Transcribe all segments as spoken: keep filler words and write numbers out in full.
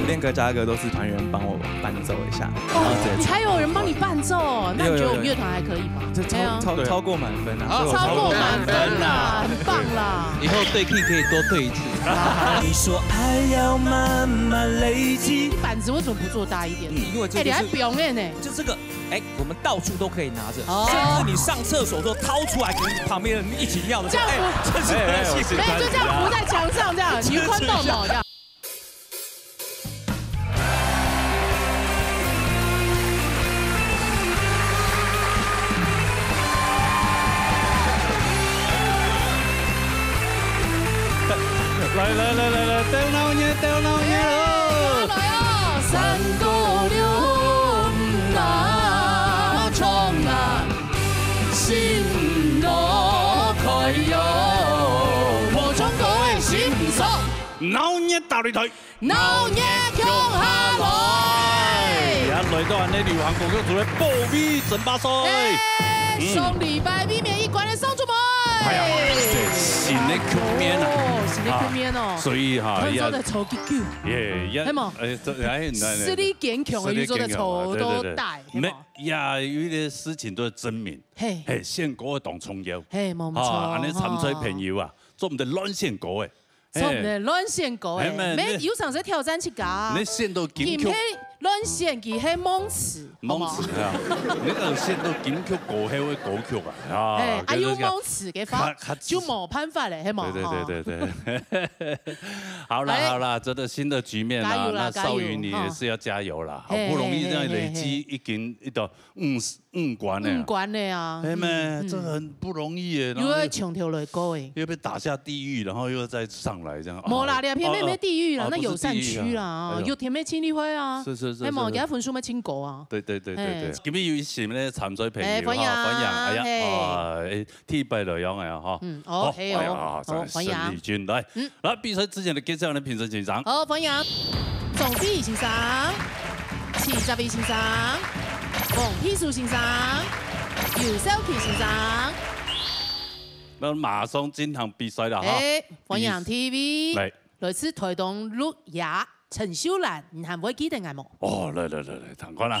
练歌加歌都是团员帮我伴奏一下，然后直接唱。你还有人帮你伴奏，那你觉得我们乐团还可以吗？这超，对啊。超，超过满分啊，啊，所以我超过满分啦，很棒啦。以后对key可以多对一次。你说爱要慢慢累积。板子为什么不做大一点？嗯，因为这就是哎，你还表演呢。就这个，哎，我们到处都可以拿着，哦。甚至你上厕所的时候掏出来给旁边人一起尿的时候，这样子哎，这是没有，就这样糊在墙上这样，你就看到嘛，这样。来来来来来，鬥鬧熱，鬥鬧熱哦！来哦，三个六啊，冲啊，心路开哟，无唱歌个心唔爽。闹热大擂台。 闹热共下來！也來到𫣆俚流行歌曲組个保衛爭霸賽。哎，嗯。上禮拜避免一關个上主妹。哎呀，這新个局面啊。哦，新个局面哦。啊，所以哈，團員做得湊幾久？也，也，係無？哎，這，哎，來，來，實力堅強个，實力堅強啊，又做得湊到底，對，對，對。係無？乜，也有一些事情都係證明，嘿。嘿，選歌个當重要。嘿，無，無錯，啊，恁樣參賽朋友啊，吼。做毋得亂選歌个。 錯呢，亂選歌欸，係咩？有常時挑戰自家啊。你選到金曲，佢毋係亂選，佢係忘詞，好無？忘詞啊！你講選到金曲過後个歌曲啊，啊，哎，啊，又忘詞个話，較，較，就無辦法了，係無？對，對，對，對，對。好啦，哎。好啦，這個新的局面啦，加油啦，那少瑜你也是要加油啦，加油。好不容易這樣累積，嘿，嘿，嘿，嘿，嘿。已經一到五十 五關呢。五關了啊。係咩？嗯，嗯。這很不容易耶，然後又，又要從頭來過欸。又被打下地獄，然後又再上來這樣。無啦，啊，你偏偏沒地獄啦，哦，那友善區啦，哦，不是地獄啊。哎呦。有甜妹情侶會啊。是，是，是，係無？是，是。佢分數愛盡高啊。對，對，對，對，對。嘿。今日有一些呢，參賽朋友哈，哎，歡迎，歡迎，哎呀，嘿。啊，哎，第一擺來用个哈。嗯，哦，好，嘿哦，哎呀，好，歡迎。沈麗君，來。嗯。 來，比賽之前來介紹𫣆評審先生。好，歡迎張飛先生、徐澤偉先生、黃pisù先生、游少奇先生。那馬上進行比賽了哈。哎，歡迎第一位，來。來自台東鹿野陳秀蘭，你還會記得𠊎無？哦，來，來，來，來，聽看啊。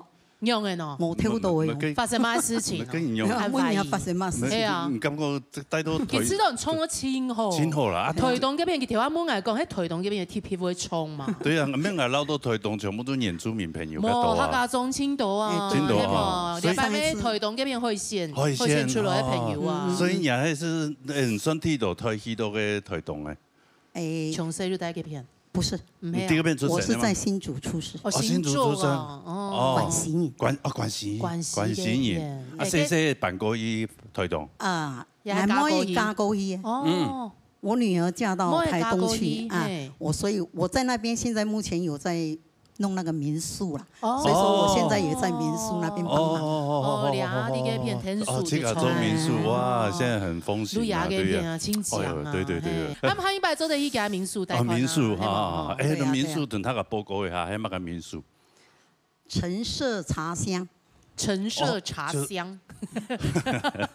哦，仰个喏？無偷到个哦。發生麼个事情哦？跟你仰？每年發生麼个事情？係啊。你感覺這帶到台，其實都很衝得清吼。清吼啦，啊，台東這片，佢頭下問𠊎講，係台東這片个特別會衝嘛？對啊，免𠊎落到台東，全部都原住民朋友較多啊。無，客家庄青島啊，青島啊，係無？所以禮拜尾台東這片會選，會選出來个朋友啊。所以你還係，嗯，算地道台，去到个台東个。 哎，從細就在這片？不是，毋係啊。你第二遍出生的嗎？我是在新竹出世。哦，哦，新竹出生。新竹啊，哦。哦。關西人。關，哦，關西，關西个片。關西人。啊，細細个搬過去台東。啊，也還嫁過去。𠊎妹嫁過去。哦。嗯。我女兒嫁到台東去，妹嫁過去，啊，嘿。我，所以我在那邊現在目前有在弄那個民宿啦，哦。所以說我現在也在民宿那邊幫忙。哦，了解，你个變成哦，這个做民宿，哇，現在很風行啊，對呀。路亞个片啊，真強啊，哎呦，對對對對。嘿，他們還一擺做得去家民宿貸款啊，哦，民宿哈，嘿嘛，哎，對呀，那民宿等他个報告一下，還有那個民宿。陳設茶香。陳設茶香。哦，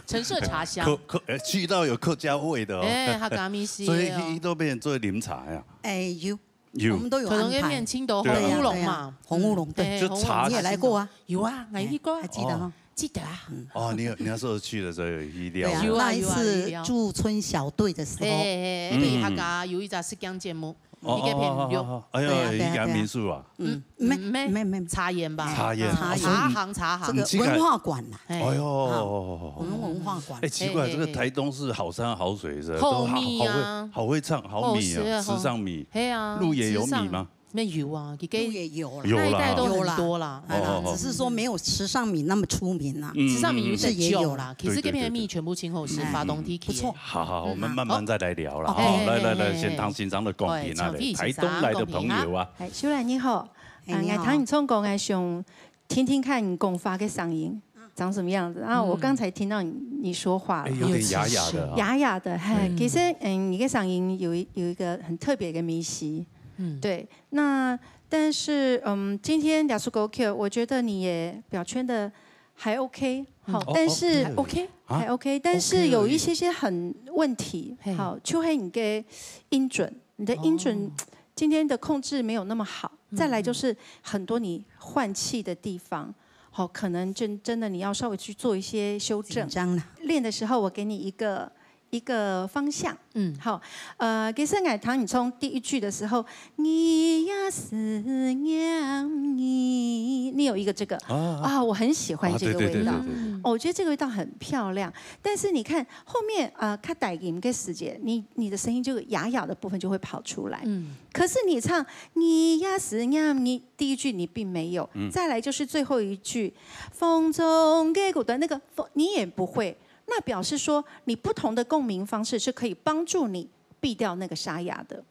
就陳設茶香。客，客，哎，去到有客家味的哦。哎，客家味緒的哦。所以一，一都變成做啉茶呀。哎，有。 有。我們都有安排。台東个面青島，對啊。紅烏龍嘛。對啊，對啊，紅烏龍，對。哎，就茶。紅烏龍。你也來過啊？有啊，𠊎去過啊。哎，還記得哈？哦。記得啊。哦，你有，你那時候去的時候有去尞。對啊，有啊，那一次有啊，有啊。駐村小隊的時候。嘿，嘿，嘿，嗯。對，客家有一隻實境節目，哦，你个片有。哦，哦，哦，哦，哎呦，對啊，對啊，一家民宿啊。對啊。嗯，沒，嗯，沒，沒，沒。茶園吧？茶園。啊，茶園。茶行，茶行。這個文化館吶。哎。哎呦。啊，我們文化館。哎，奇怪，嘿，嘿，嘿。這個台東是好山好水是吧？好米啊。都好，好會，好會唱，好米啊，哦，是啊，好。池上米。 係啊，路野有米嗎？池上，沒有啊，佢个路野有啦。有啦。那一帶都很多啦。有啦，哎啦，哦，哦，哦。只是說沒有池上米那麼出名啦。嗯，池上米有點舊啦，嗯，嗯。是也有啦。其實這片的米全部清後是發東地區的。對，對，對，對。嗯，不錯。好，好，我們慢慢再來聊啦。嗯，好。哦，來，來，來，嘿，嘿，嘿。先聽先生的講評啊，嘿，請，台東來的朋友啊。請，先生講評啊。哎，秀蘭你好，哎，啊，你好。𠊎聽你唱歌，𠊎想聽聽看你講話个聲音長什麼樣子。啊，嗯。我剛才聽到你，你說話了。哎，有點啞啞的啊。啞啞的，嘿，嗯。其實，嗯，你个聲音有一，有一個很特別的味緒。嗯。對，那，但是，嗯，今天雅思狗 Q，我覺得你也表現得還OK，好，嗯。哦，但是，哦，還OK？啊？還OK，但是有一些些很問題，OK而已。嘿。好，就係你个音準，你的音準哦。今天的控制沒有那麼好。嗯。再來就是很多你換氣的地方，好，可能真，真的你要稍微去做一些修正。緊張了。練的時候，我給你一個，一個方向。嗯。好，呃，其實𠊎聽你從第一句的時候，你呀思念你，你有一個這個，啊。啊，我很喜歡這個味道。啊，對，對，對，對，對。哦，我覺得這個味道很漂亮。但是你看後面，呃，較大音的時節，你，你的聲音就啞啞的部分就會跑出來。嗯。可是你唱你呀思念你，第一句你並沒有。嗯。再來就是最後一句，風中的孤單，那個風，你也不會。那表示說，你不同的共鳴方式是可以幫助你避掉那個沙啞的。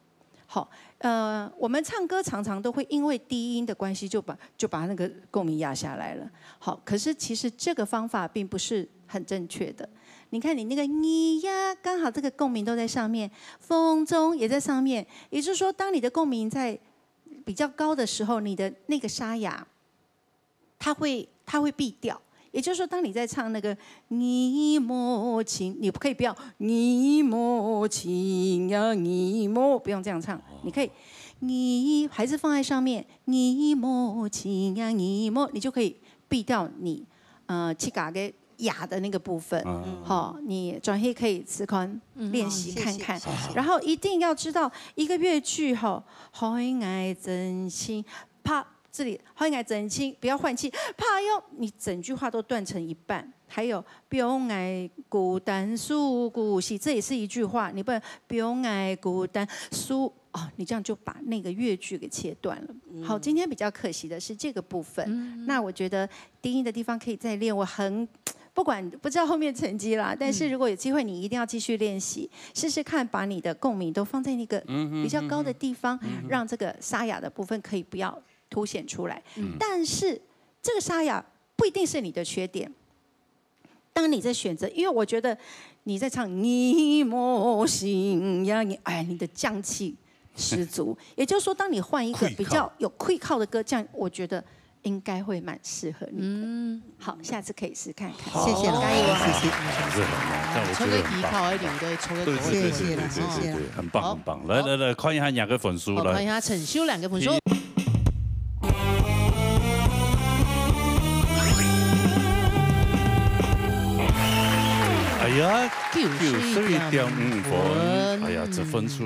好，呃，我們唱歌常常都會因為低音的關係，就把，就把那個共鳴壓下來了。好，可是其實這個方法並不是很正確的。你看你那個你呀，剛好這個共鳴都在上面，風中也在上面，也就是說，當你的共鳴在比較高的時候，你的那個沙啞 它會，它會避掉。也就是說，當你在唱那個你無情，你可以不要你無情呀，你無，不用這樣唱，你可以，你還是放在上面，你無情呀，你無，你就可以避掉你，呃，自家个啞的那個部分，嗯。吼，你轉去可以試看，嗯，練習看看。好，謝謝，謝謝。然後一定要知道一個樂句吼，海外真情，啪， 這裡海外真情，不要換氣，啪喲，你整句話都斷成一半。還有，放𠊎孤單思故鄉，這也是一句話，你不能放𠊎孤單思，哦，你這樣就把那個樂句給切斷了。嗯。好，今天比較可惜的是這個部分。嗯。那我覺得低音的地方可以再練，我很，不管，不知道後面成績啦，但是如果有機會，你一定要繼續練習，試試看把你的共鳴都放在那個比較高的地方，嗯哼，嗯哼。讓這個沙啞的部分可以不要 凸顯出來。嗯。但是這個沙啞不一定是你的缺點。當你在選擇，因為我覺得你在唱你無情呀，你，哎，你的降氣十足。也就是说，当你换一个比较有气口的歌，这样我觉得应该会蛮适合你的。嗯，好，下次可以试看看。好，谢谢老师，加油啊！谢谢。这很好，这样我觉得很棒。出个气口的，对不对？出个口味，谢谢啦，谢谢啦。对，很棒，很棒。来，来，来，看一下两个分数，来。好，看一下陈秀兰个分数。哎呀，九十一点五分。哎呀，这分数，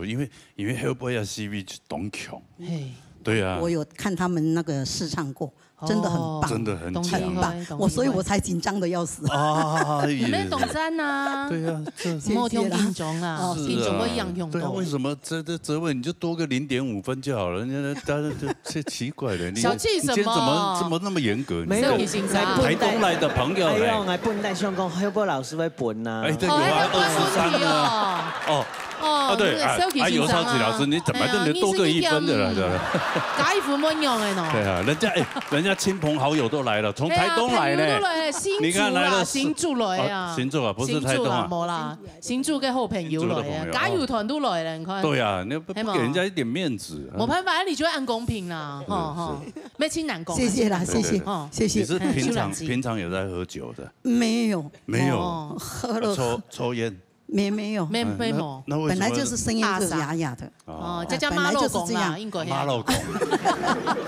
因为，因为后背啊，C V当强。嘿。对啊。我有看他们那个试唱过，真的很棒。哦，真的很强。很棒，我，所以我才紧张得要死。啊，也，你们懂赞啊。对啊，这，莫听听众啊，是啊。听众会一样用的。对啊，为什么这，这责问你就多个零点五分就好了？人家，大家就，这奇怪了，你，小气什么？你今天怎么这么那么严格？没有，小气心肠。台东来的朋友，哎呀，哎。我本来想讲，后背老师会分啊。哎，对，有啊，哦，还有二十三啊。分题哦。哦，哦，啊，对，那个小气心肠啊。哎，有小气老师，你怎么都能多个一分的了，哎呀，对吧？你是一点五，加一分蛮容易的喏。对啊，人家，哎，人家亲朋好友都来了，从台东来呢。嘿啊，朋友都来，新竹啦，你看来了，新竹来啊。啊，新竹啊，不是台东啊。新竹啦，无啦，新竹个好朋友来啊，新竹的朋友，加油团都来了，你看。对啊，你不，不给人家一点面子啊。没办法，你就要按公平啦，是，吼，吼，是。没亲难公。谢谢啦，谢谢，对，对，对。哦。谢谢。你是平常，哎，秀兰姐。平常有在喝酒的？没有。没有。哦。喝了。啊，抽，抽烟？ 没，没有。没，嗯，没有。那，那为什么？本来就是声音就哑哑的。哦，哦，这叫马老公啦，本来就是这样。应该。马老公。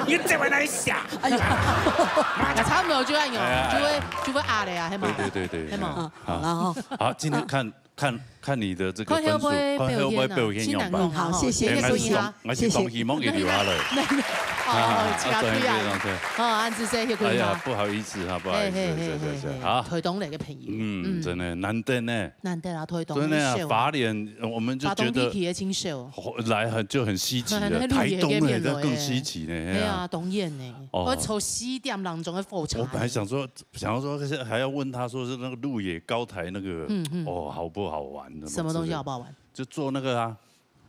你这位来想。哎呀。啊，差不多就恁样，哎呀。就会，就会啞了呀，系嘛？对，对，对，对。系嘛？啊，好，然后。好，今天看，看，看你的这个分数，看后背表现啊，看后背表现用吧。嗯，好，谢谢，哎，谢谢。我是当，我是当希望给留下来。哦，啊，加推啊。啊，对，对，对。哦，恁仔細，谢谢。哎呀，不好意思哈，不好意思，嘿，嘿，谢谢，谢谢。嘿，嘿，好。台东来个朋友。嗯，嗯。真的，难得呢。 难得啊，台东真的啊，很少啊。花蓮，呃，我们就觉得花東地區的真少。來很，就很稀奇了，那鹿野該片來的。台東的，那更稀奇呢，哎呀。對啊，當然呢。哦。我坐四點零鐘的火車呢。我本來想說，想要說還要問他說是那個鹿野高台那個，嗯，嗯。哦，好不好玩？什麼東西好不好玩？就坐那個啊，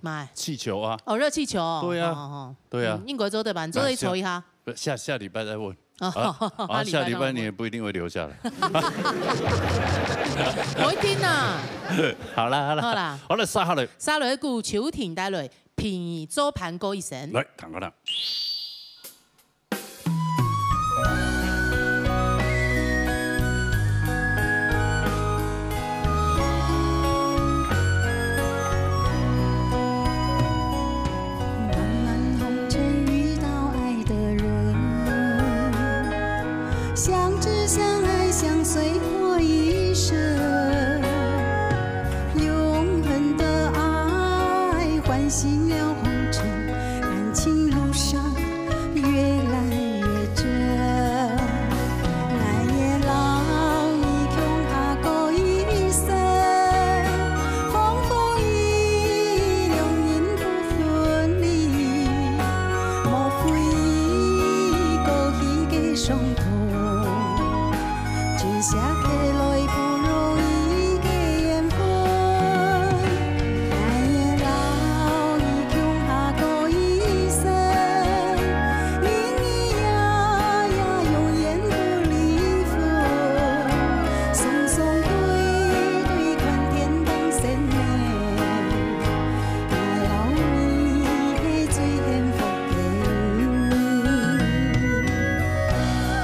買。氣球啊。哦，熱氣球哦。對啊。哦，哦，哦。對啊。嗯，應該做得吧？你做得坐一下。那下，不，下，下禮拜再問。 哦，啊，啊，下禮拜你也不一定會留下來。下禮拜問。我一定啊。好啦，好啦。好啦。好啦，續下來。續下來，顧秋婷帶來《陪你做伴過一生》。來，聽看啦。 漫漫红尘遇到爱的人，相知相爱相随过一生。永恒的爱唤醒了红尘，感情路上越来越真。 𠊎也摎你共下過一生，風風雨雨，兩人不分離，莫回憶過去个傷痛，只惜提來不如意个緣分。 𠊎也摎你共下過一生，恩恩愛愛永遠不離分，雙雙對對看天當生命，𠊎摎你係最幸福个人。 𠊎也摎你共下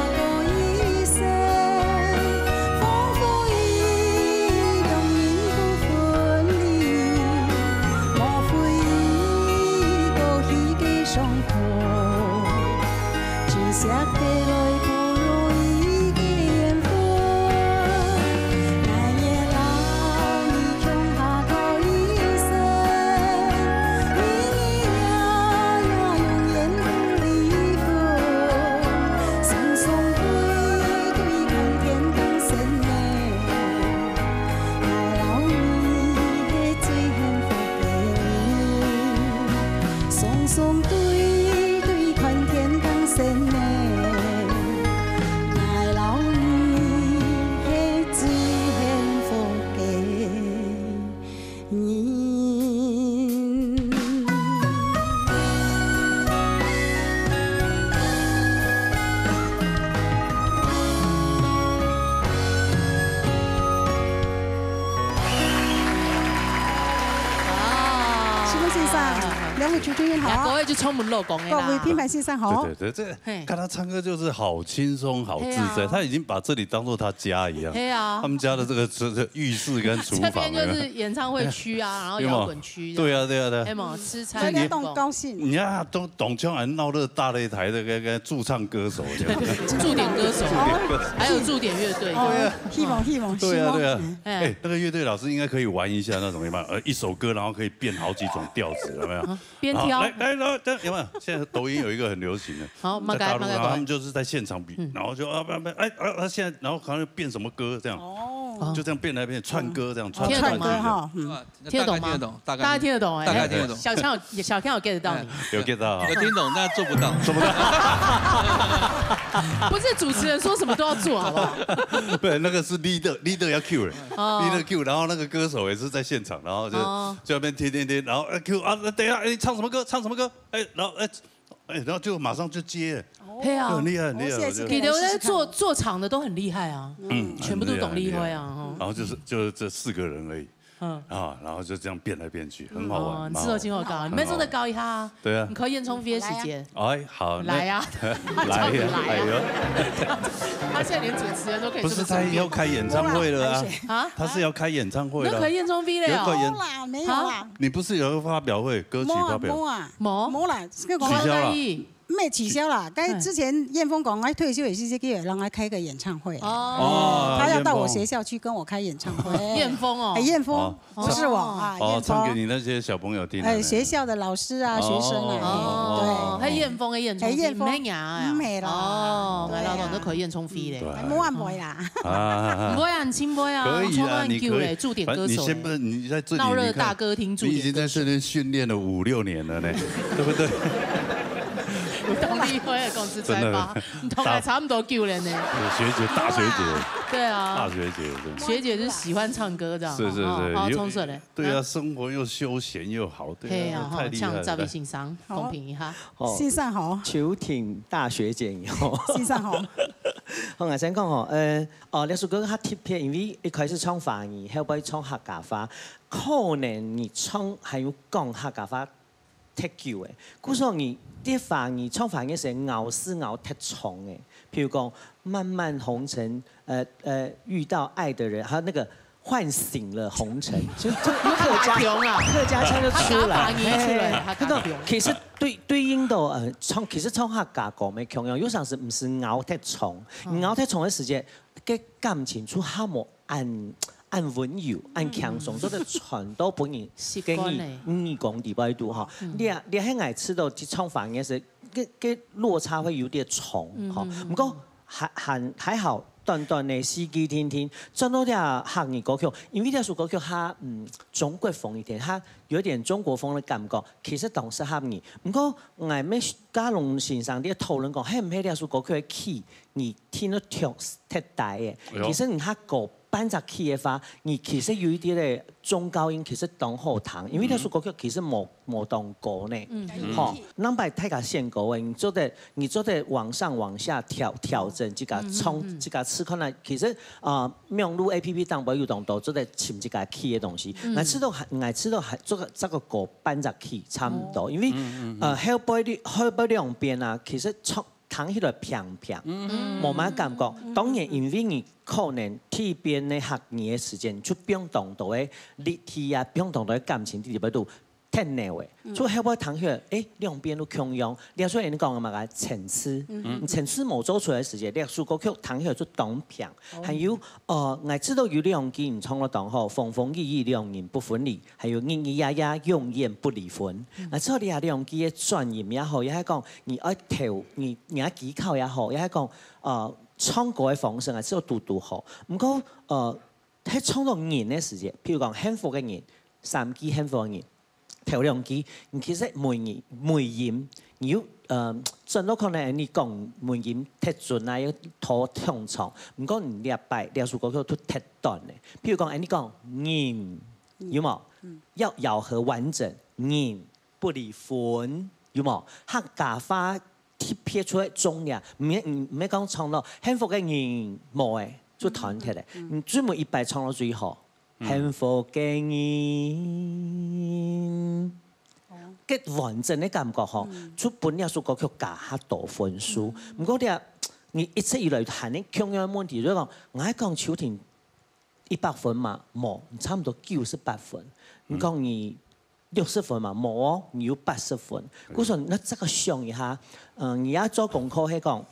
過一生，風風雨雨，兩人不分離，莫回憶過去个傷痛。 只惜提來不如意个緣分，𠊎也摎你共下過一生，恩恩愛愛永遠不離分，雙雙對對看天當生命。 𠊎摎你係最幸福个人，雙雙對對看天當生命。兩位主持人好，兩个就充滿老公的啦。各位評判先生好。对对对，这嘿。看他唱歌就是好轻松、好自在，嘿啊。他已经把这里当做他家一样。嘿啊。他们家的这个这这浴室跟厨房，这边就是演唱会区啊，然后摇滚区这样。有没有？对啊对啊对啊。有没有？吃餐厅。所以你要动高兴。你看他都懂，像还闹热大擂台的跟跟驻唱歌手一样。驻点歌手，还有驻点乐队。哦，希望希望，对啊对啊。希望。哎，那个乐队老师应该可以玩一下那种，有没有？呃，一首歌然后可以变好几种调子，有没有？边挑。好，来来来，这样有没有？现在抖音有一个很流行的，好，在大陆，马改马改然后他们就是在现场比，然后就啊不不哎啊啊现在，然后好像变什么歌这样，哦，就这样变来变去，串歌这样串听得懂吗？串串串。哈，嗯。啊，听得懂吗？大概听得懂，大概大家听得懂哎。大概听得懂。小强有小强有 get 到你。有 get 到啊？有听懂，但做不到。做不到。不是主持人说什么都要做，好不好？不，那个是 leader，leader 要 cue 人。哦。Leader cue，然后那个歌手也是在现场，然后就哦。就在那边听听听，然后呃 cue 啊，等一下，哎，唱什么歌？唱什么歌？哎，然后哎哎，然后就马上就接，对啊。很厉害很厉害，我觉得。其实在做做场的都很厉害啊，嗯，全部都懂厉害啊，哈。然后就是就是这四个人而已，嗯。啊，然后就这样变来变去，很好玩，哦，蛮好玩。你知道今后搞，你们做得搞一下啊。对啊。你可以演唱会时间。哎，好，那来啊。来呀，哎呦。他现在连主持人都可以这么随便。不是，他要开演唱会了啊。啊？他是要开演唱会了。那可以演唱会了哦。有可以演没有啦，没有啦。啊？你不是有个发表会，歌曲发表？没啊，没啊。没？没啦，这个取消了。没取消啦，但是之前燕峰讲，哎，退休也是这个月，让他开个演唱会。哦。哦，他要到我学校去跟我开演唱会。燕峰哦。哎，燕峰，哦。不是我啊，哦，燕峰。唱给你那些小朋友听的。哎，学校的老师啊，学生啊，哦。哎，对。哦，还燕峰的演唱会，哎，燕峰，没有啊。没啦。哦，对啊。来，老总都可以演唱会嘞。对。哎，没完没啦。啊。不会啊，很轻不会啊，可以啊，唱到很久嘞，你可以，驻点歌手嘞。反正你先不，你在这里，闹热大歌厅，你看，驻点歌手。你已经在这边训练了五六年了呢，对不对？ 同你会公司在吧？真的。你同我差不多久了呢？学姐，大学姐。对啊。大学姐，真的。学姐是喜欢唱歌的，是是是，哦，好，有，冲水嘞。对啊，啊。生活又休闲又好，对啊，嘿啊，太厉害了。吼，像赵丽先生，好。公平一下。哦，先生好。秋婷大学姐以后。先生好。好，我先讲吼，呃，哦，这首歌它特别，因为一开始唱华语，后尾唱客家话，可能你唱还有讲客家话 忒久誒。故所你，你華語，唱華語个時候咬字咬忒長誒。譬如講，漫漫紅塵，呃，呃，遇到愛的人，還有那個喚醒了紅塵，就，就客家，客家腔就出來。他打華語出來，嘿，他打華語。那個其實對，對應到，呃，唱，其實唱客家歌無共樣，有常時毋係咬忒長，嗯。咬忒長个時節，該感情就較無恁，恁溫柔、恁輕鬆，嗯。做得傳到分人，習慣了。跟你，你講裡背肚吼。嗯。你啊，你還愛試著去唱華語个時，該，該落差會有點重，嗯，吼。嗯，嗯。毋過還，還，還好，短短个四句聽聽，轉到這客語歌曲，因為這首歌曲它，嗯，中國風一點，它有點中國風的感覺，其實當適合你。毋過，𠊎乜佮龍先生在討論講，係毋係這首歌曲个key 你聽到忒，忒低个。哎喲。其實你較高半隻key个話，你其實有一點个中高音，其實當好聽，因為這首歌曲其實無，無當高呢。嗯。吼，嗯。兩擺大家選歌个，你做得，你做得往上往下調，調整這個唱，嗯，嗯，嗯。這個詞看來，其實，呃，網路A P P當中有當多做得尋這個key个東西。嗯。𠊎試著還，𠊎試著還做個，這個高半隻key差毋多，哦。因為，嗯，嗯，嗯。呃，後背的，後背兩邊啊，其實唱 聽起來平平，嗯。無麼感覺。嗯。當然，因為你可能第一遍个學語个時間，就放當多个力氣啊，放當多个感情在裡背肚，忒鬧个。嗯。所以後尾聽起來，誒，兩邊都共樣。你所以你講个麼个層次，嗯。層次無做出來个時間，這首歌曲聽起來就當平。哦。還有，呃，𠊎試著有兩句你唱了當好，風風雨雨兩人不分離， 還有日日夜夜永遠不離婚。嗯。啊，所以你啊，兩句个轉音也好，也係講你愛調，你，你愛技巧也好，也係講，呃，唱歌个方式啊，只有堵堵好。毋過，呃，係唱到人个時節，譬如講幸福个人，三句幸福个人，頭兩句，你其實尾音，尾音，你有，呃，轉到可能你講尾音忒準啊，又拖忒長。毋過你這擺，這首歌曲都忒短咧。譬如講，你講人 有無？嗯。要咬合完整，人不離婚，有無？客家話特別出來重點，毋係，毋係講唱到幸福个人無誒，就斷忒誒。嗯，嗯，嗯。你專門一擺唱到最好，嗯。幸福个人。哦。个完整个感覺吼，就分這首歌曲加較多分數。毋過你啊，你一直以來談个共樣个問題，就係講，𠊎講秋婷一百分嘛，無，你差毋多九十八分。你講你六十分嘛，無哦，你有八十分。故所你愛再過想一下，嗯，你愛做功課，係講，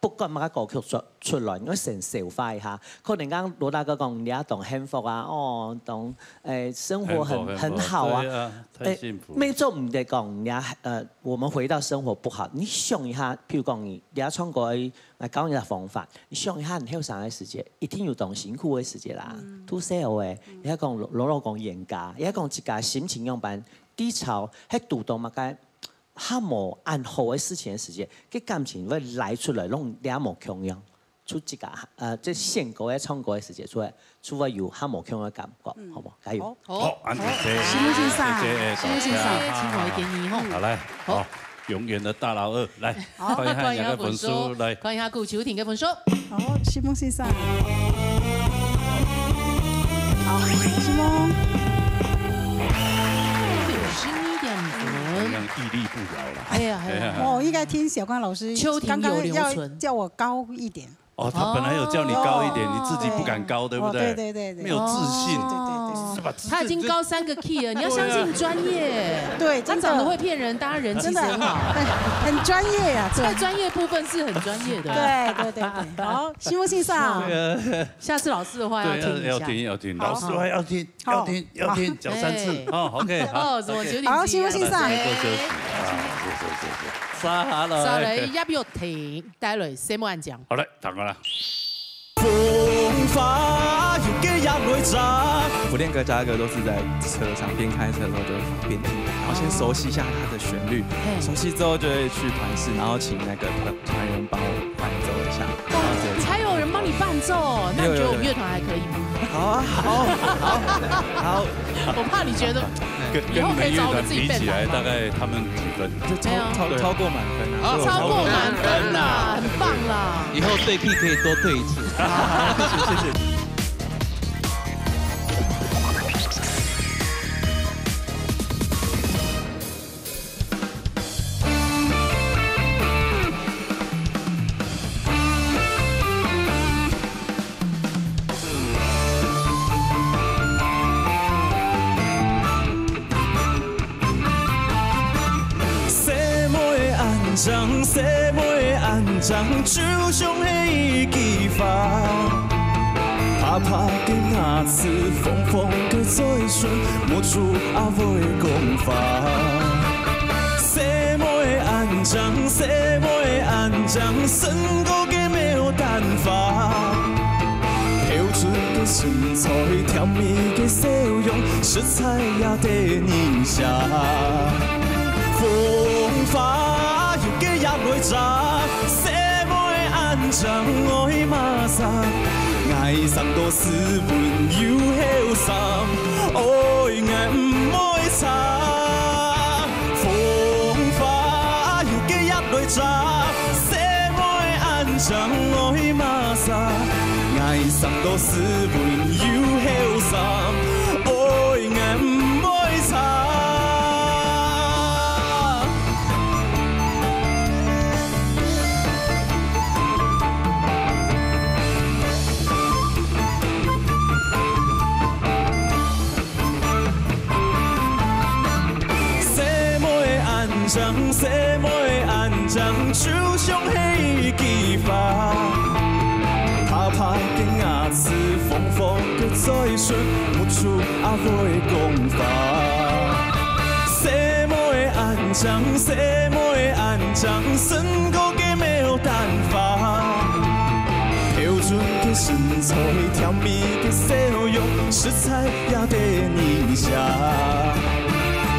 不管麼个歌曲出，出來，你愛先消化一下。可能剛剛羅大哥講，你愛當幸福啊，哦，當，誒，生活很，很好啊。很好，很好，對啊，太幸福了。誒，沒錯，毋係講你啊，呃，我們回到生活不好。你想一下，譬如講你，你愛唱歌，來教你个方法，你想一下，你後生个時節，一定有當辛苦个時節啦，嗯。都係有誒。你愛講老，老公冤家，你愛講自家心情樣般，低潮，還堵到麼个 較無恁好个事情个時節，該感情會拉出來，攏倈無共樣，出自家，呃，這選歌个、唱歌个時節，出來，出來有較無共樣个感覺，好無？加油！好，好，恁仔細。新木先生，謝謝，新木先生，多謝。請我一點你吼。好，來，好。好，永遠的大老二，來，好，看一下你个分數，看一下分數。來。看一下顧秋婷个分數。好，新木先生。好，新木。九十一點五分。一樣屹立不搖啦。哎呀，哎呀。哦，應該聽小剛老師秋婷剛剛要有留存。叫我高一點。哦，他本來有叫你高一點，哦。你自己不敢高，對不對？哦，對，對，對，對。沒有自信。哦。對，對，對，對。是吧？他已經高三個 key 了，你要相信專業。對啊。對，他長得會騙人，真的。當然人其實很好。真的，很，很專業呀，這。在專業部分是很專業的。對，對，對，對。好，新木先生。對啊。下次老師的話要聽一下。對，要，要聽，要聽。好。老師的話要聽。 要聽，好。要聽，講三次。哎。哦，OK，好，哦，怎麼九點幾啊？好，新木先生。大家多休息啊，謝謝，謝謝，謝謝。沙哈了。再來，葉玉婷帶來什麼案件？好，來，聽好了。風花又繼續來炸。苦戀哥、渣哥都是在車上邊開車的時候就邊聽，然後先熟悉一下它的旋律，嘿。熟悉之後就會去團室，然後請那個團，團員幫我伴奏一下。 哦，還有人幫你伴奏哦，那你覺得我們樂團還可以嗎？有，有，有。好啊，好，好，好。我怕你覺得跟，以後可以找我們自己伴奏嗎？跟你們樂團比起來，大概他們幾分？這超，沒有。超，超過滿分啊。哦，超過滿分啦，很棒啦。以後對P可以多對一次。謝謝，謝謝。 細妹恁靚，細妹恁靚，就像係一枝花。白白个牙齒，紅紅个嘴唇，目珠啊會講話。細妹恁靚，細妹恁靚，勝過个牡丹花。 標準个身材，甜蜜个笑容，實在也得人惜。風花又繼續來炸，細妹恁靚愛麼儕？𠊎生到斯文又後生，愛𠊎毋愛差。風花又繼續來炸，細妹恁靚愛麼儕？ 𠊎生到斯文又後生，愛𠊎毋愛差。細妹恁靚，細妹恁靚，就像係一枝花。白白个牙 齒，紅紅个嘴唇，目珠啊會講話。細妹恁靚，細妹恁靚，勝過个牡丹花。標準个身材，甜蜜个笑容，實在也得人惜。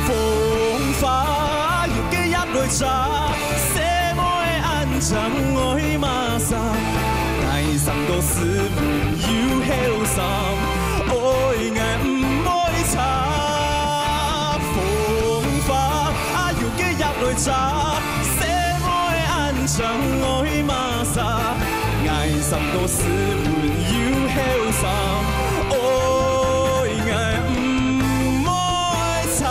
風花又繼續來炸，細妹恁靚愛麼儕？ 𠊎生到斯文又後生，愛𠊎毋愛差。風花啊又繼續來炸，細妹恁靚愛麼儕？𠊎生到斯文又後生，愛𠊎毋愛差。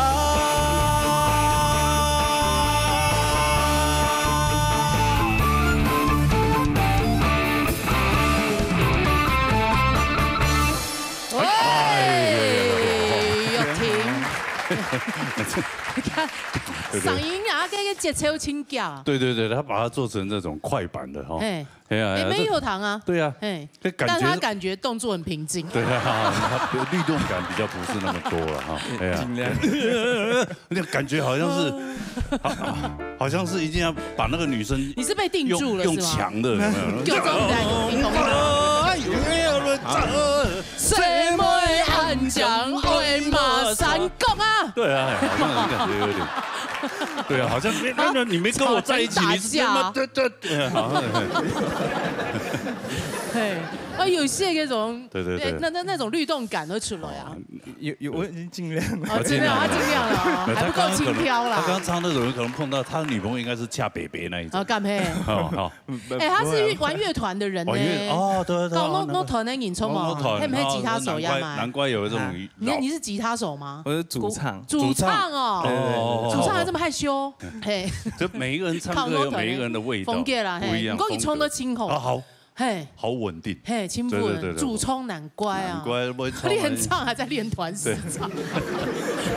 你看，对对。嗓音啊，跟个节奏真假。对对对，他把它做成这种快板的哈。嘿。哎呀，哎，没有糖啊。对啊，嘿，这感觉但他感觉动作很平静。对啊，律动感比较不是那么多了哈。哎呀，尽量。那感觉好像是，好，好像是一定要把那个女生你是被定住了用，是吗？用抢的，有没有？就这种感觉，你懂吗？哎呦，谁没安讲，我马上讲啊。对啊，哎，好像那种感觉有点。对啊，好像没，没，没，你没跟我在一起，你是什么？对对对，好像。嘿，啊，有些那种，对对对。那那那种律动感都出来啊。有有，我已经尽量了。哦，尽量，他尽量了哦，还不够轻佻啦。他刚刚唱那种，可能碰到他女朋友应该是恰北北那一种。啊，干咩？好好。哎，他是玩乐团的人呢。玩乐，哦，对对对，搞弄弄团的演出嘛，弄弄团，还没吉他手呀嘛。难怪有这种，你你是吉他手吗？我是主唱。主唱哦，对对对。主唱还这么害羞，嘿，就每一个人唱歌有每一个人的味道，风格啦，嘿，不一样。不过你唱得真好，啊好，嘿，好稳定，嘿，真稳，对对对对，主唱难怪啊，难怪会唱，练唱还在练团式唱，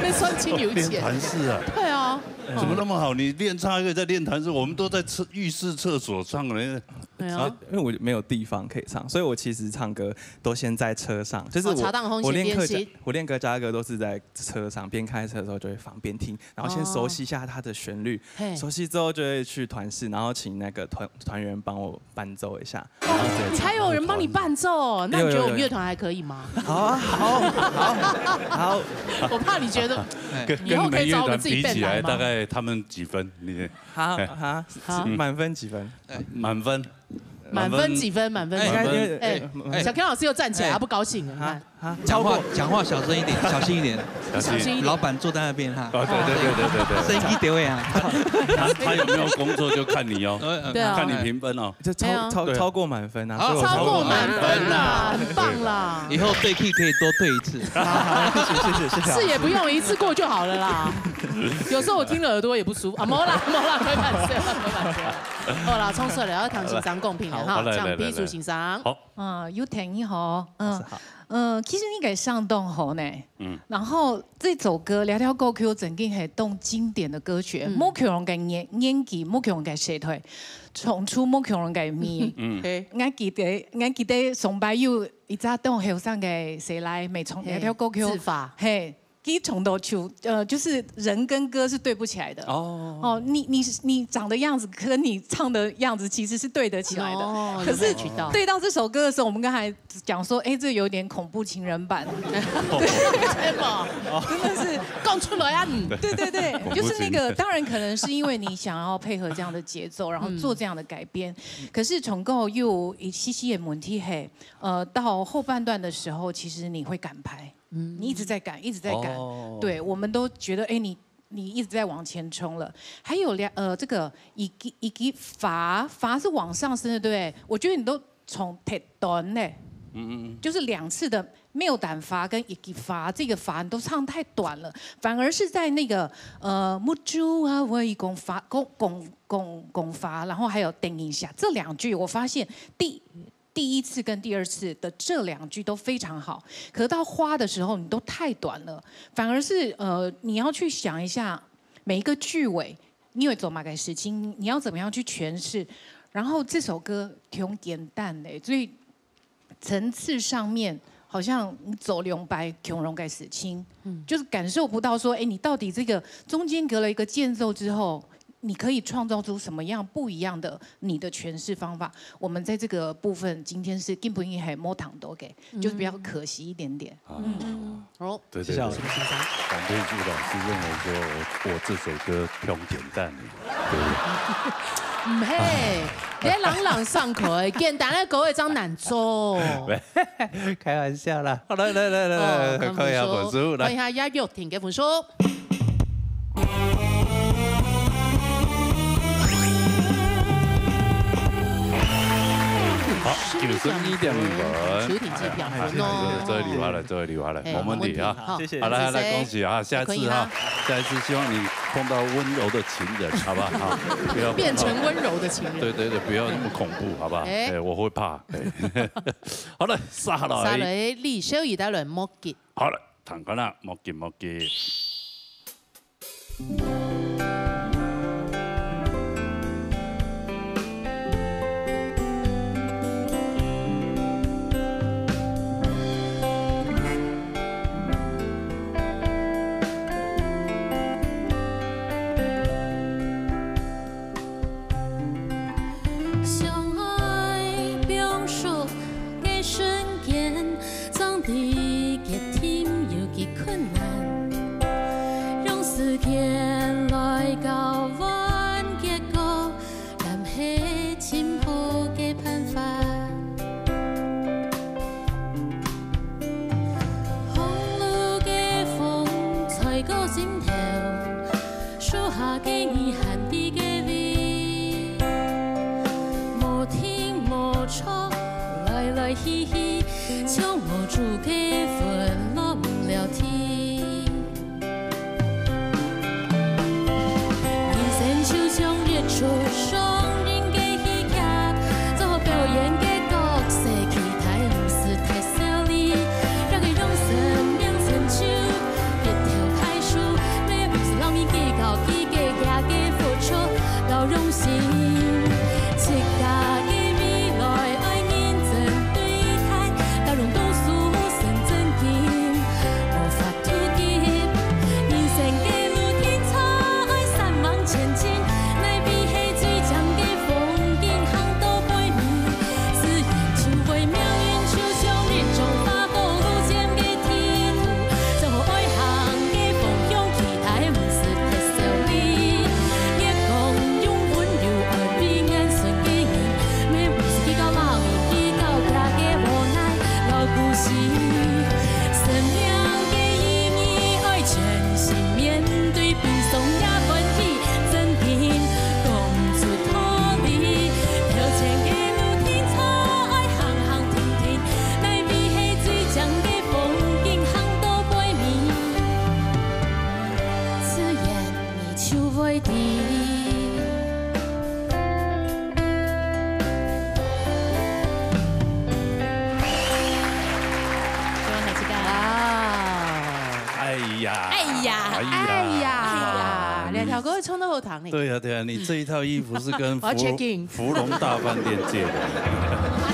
那算真有钱，练团式啊，对啊，怎么那么好？你练唱还可以在练团式，我们都在厕浴室厕所唱呢。对啊，因为我没有地方可以唱，所以我其实唱歌都先在车上，就是我我练客家我练客家歌都是在车上，边开车的时候就会放边听，然后先熟悉一下它的旋律，嘿，熟悉之后就会去团室，然后请那个团团员帮我伴奏一下。哦，你还有人帮你伴奏，那你觉得我们乐团还可以吗？好啊，好，好，好。我怕你觉得，跟你以后可以找我们自己 band 来吗？大概他们几分？你好好，满分几分？满分。满分几分？满分几分？哎，小 Ken 老师又站起来，他不高兴了，你看。啊，讲话讲话小声一点，小心一点，小心一点。老板坐在那边哈。哦，对对对对对对，声音低位啊。他他有没有工作就看你哦，对啊，看你评分哦。这超超超过满分啊，所以我超过满分啦，很棒啦。以后对 key 可以多对一次。谢谢谢谢谢谢。是也不用一次过就好了啦。有时候我听了耳朵也不舒服啊，没啦没啦，开玩笑，开玩笑。好啦，冲出来要听先生公平的哈，好，来来来来，唱 B 组先生。好。 啊，有天你好，嗯，老师好。呃，其实你个相当好呢。嗯。然后这首歌，聊聊过去，曾经系当经典的歌曲，嗯，莫强个年年纪，莫强个时代，唱出莫强个味。嗯。嘿。我记得，我记得上班有一只当后生个谁来，没唱，嘿，聊聊过去，自发。嘿。 其实从头就，呃，就是人跟歌是对不起来的。哦。哦，你你你长的样子跟你唱的样子其实是对得起来的。哦，可是有match到。对到这首歌的时候，我们刚才讲说，哎，这有点恐怖情人版。对，真的是讲出来啊，你。对对对，恐怖情人。就是那个，当然可能是因为你想要配合这样的节奏，然后做这样的改编。嗯。可是从过又一些些的问题，嘿，呃，到后半段的时候，其实你会赶拍。 嗯。你一直在赶，一直在赶。哦。对，我们都觉得，哎，你你一直在往前冲了。还有两，呃，这个一个一个发发是往上升的，对不对？我觉得你都从太短嘞，嗯嗯嗯，就是两次的没有胆发跟一个发，这个发你都唱太短了，反而是在那个呃木珠啊，我一公发公公公公发，然后还有等一下这两句，我发现第第一次跟第二次的这两句都非常好，可到花的时候你都太短了，反而是呃你要去想一下每一个句尾，你有走马改时间，你要怎么样去诠释？然后这首歌挺简单的，所以层次上面好像你走两百穷龙改死青，嗯，就是感受不到说，哎，你到底这个中间隔了一个间奏之后，你可以创造出什么样不一样的你的诠释方法？我们在这个部分今天是根本也还没谈到，OK，就是比较可惜一点点。嗯，好，对对对，谢谢老师。反对朱老师认为说我我这首歌挺简单的，对不对？唔系，你朗朗上口诶，简单个歌会真难做。开玩笑啦，好来来来来来，看一下分数，来，看一下叶玉婷个分数。 好，九十一点五分。秋婷姐评分哦。这里话了，这里话了，没问题啊。谢谢。好，来来，恭喜啊！下次哈，下一次希望你碰到温柔的情人，好不好？不要变成温柔的情人。对对对，不要那么恐怖，好不好？哎，我会怕。好了，下来，下来，李小怡带来莫吉。好了，谈看啦，莫吉莫吉。相愛放手个瞬間，總知決定有幾困難。用時間來交換結果，敢係盡好个辦法。風路个風吹過心頭， 樹下个你還在該位，無停無錯，來來去去，像無主个雲落毋了地。人生就像一齣雙人个戲劇，做好表演个角色，期待毋使忒勝利。若个用生命成就， 一條大樹，乜毋使摎你計較，佢个，佢个付出摎用心。自家个未來愛認真對待，摎用讀書生真經，無法度急。人生个路程長，愛煞猛前進，哪位係最靚个風景，行到背面，自然就會命運就像一張畫布，路線个地圖。 做好愛行个方向，期待毋使忒勝利。月光用溫柔安慰眼神个人，乜毋使計較老人，計較佢个無奈摎故事。生命个意義愛全心面對，悲傷也歡喜，真經講出道理。頭前个路程長，愛行行停停，哪位係最靚个 風景行到背面，自然你就會知。希望大家啊，哎呀，哎呀，哎呀，哎呀，哎呀，兩條歌唱得好聽呢。對呀，對呀，你這一套衣服是跟芙，我要check in。芙蓉大飯店借的。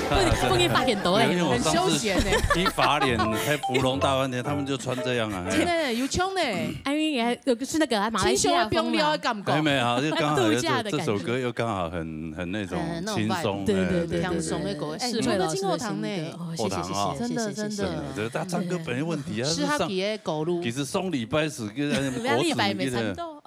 不，不能發現到欸。因為我上次很休閒欸。去花蓮開芙蓉大飯店，他們就穿這樣啊。真的，有像呢。哎，應該有，是那個啊，馬來西亞風嘛。清秀的風流的感覺。沒有，沒有，就剛好有這，度假的感覺。這首歌又剛好很，很那種嗯，那種輕鬆，vibe。對，對，對，對，對。輕鬆的歌。哎，唱得真好聽呢。世慧老師的新歌。哦，謝謝，謝謝，好聽啊。謝謝，謝謝。真的，真的。對，他唱歌本身問題啊，是上，適合佢的歌路。其實上禮拜是跟，不要禮拜沒唱到。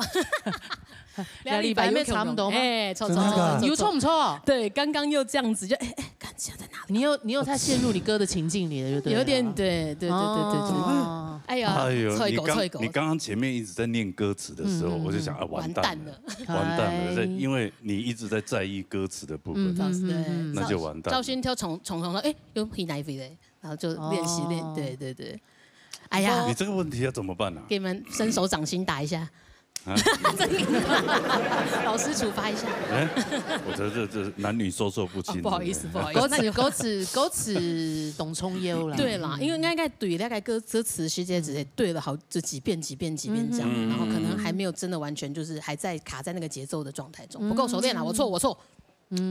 兩禮拜又差不多嗎？哎，錯，錯，真的假的？錯，錯，錯。有錯不錯？對，剛剛又這樣子，就，哎，哎，感覺在哪裡？你又，你又在陷入你歌的情境裡了，就對了。有點，對，對，對，對，對，對。哦。哎呀，哎呦，錯一個，你剛，錯一個。你剛剛前面一直在念歌詞的時候，嗯，嗯，我就想，嗯。啊，完蛋了，完蛋了。完蛋了，哎。在，因為你一直在在意歌詞的部分，嗯，嗯，嗯，嗯。那就完蛋了。趙勳就從，從頭說，哎，又去哪一位嘞？ 然後就練習練，哦。對，對，對。哎呀，你這個問題要怎麼辦啊？給你們伸手掌心打一下。啊？真的嗎？老師處罰一下。哎，我覺得這，這男女授受不親。哦，不好意思，不好意思。歌詞，歌詞，歌詞當重要啦。對啦，因為應該對那個歌，歌詞世界只是對了好，就幾遍、幾遍、幾遍這樣，嗯哼。然後可能還沒有真的完全就是還在卡在那個節奏的狀態中，不夠熟練啦，我錯，我錯。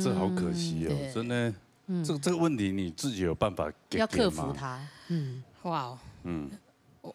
這好可惜哦，嗯，對。真的。 嗯。這，這個問題你自己有辦法解決嗎？要克服它。嗯。哇哦。嗯。我，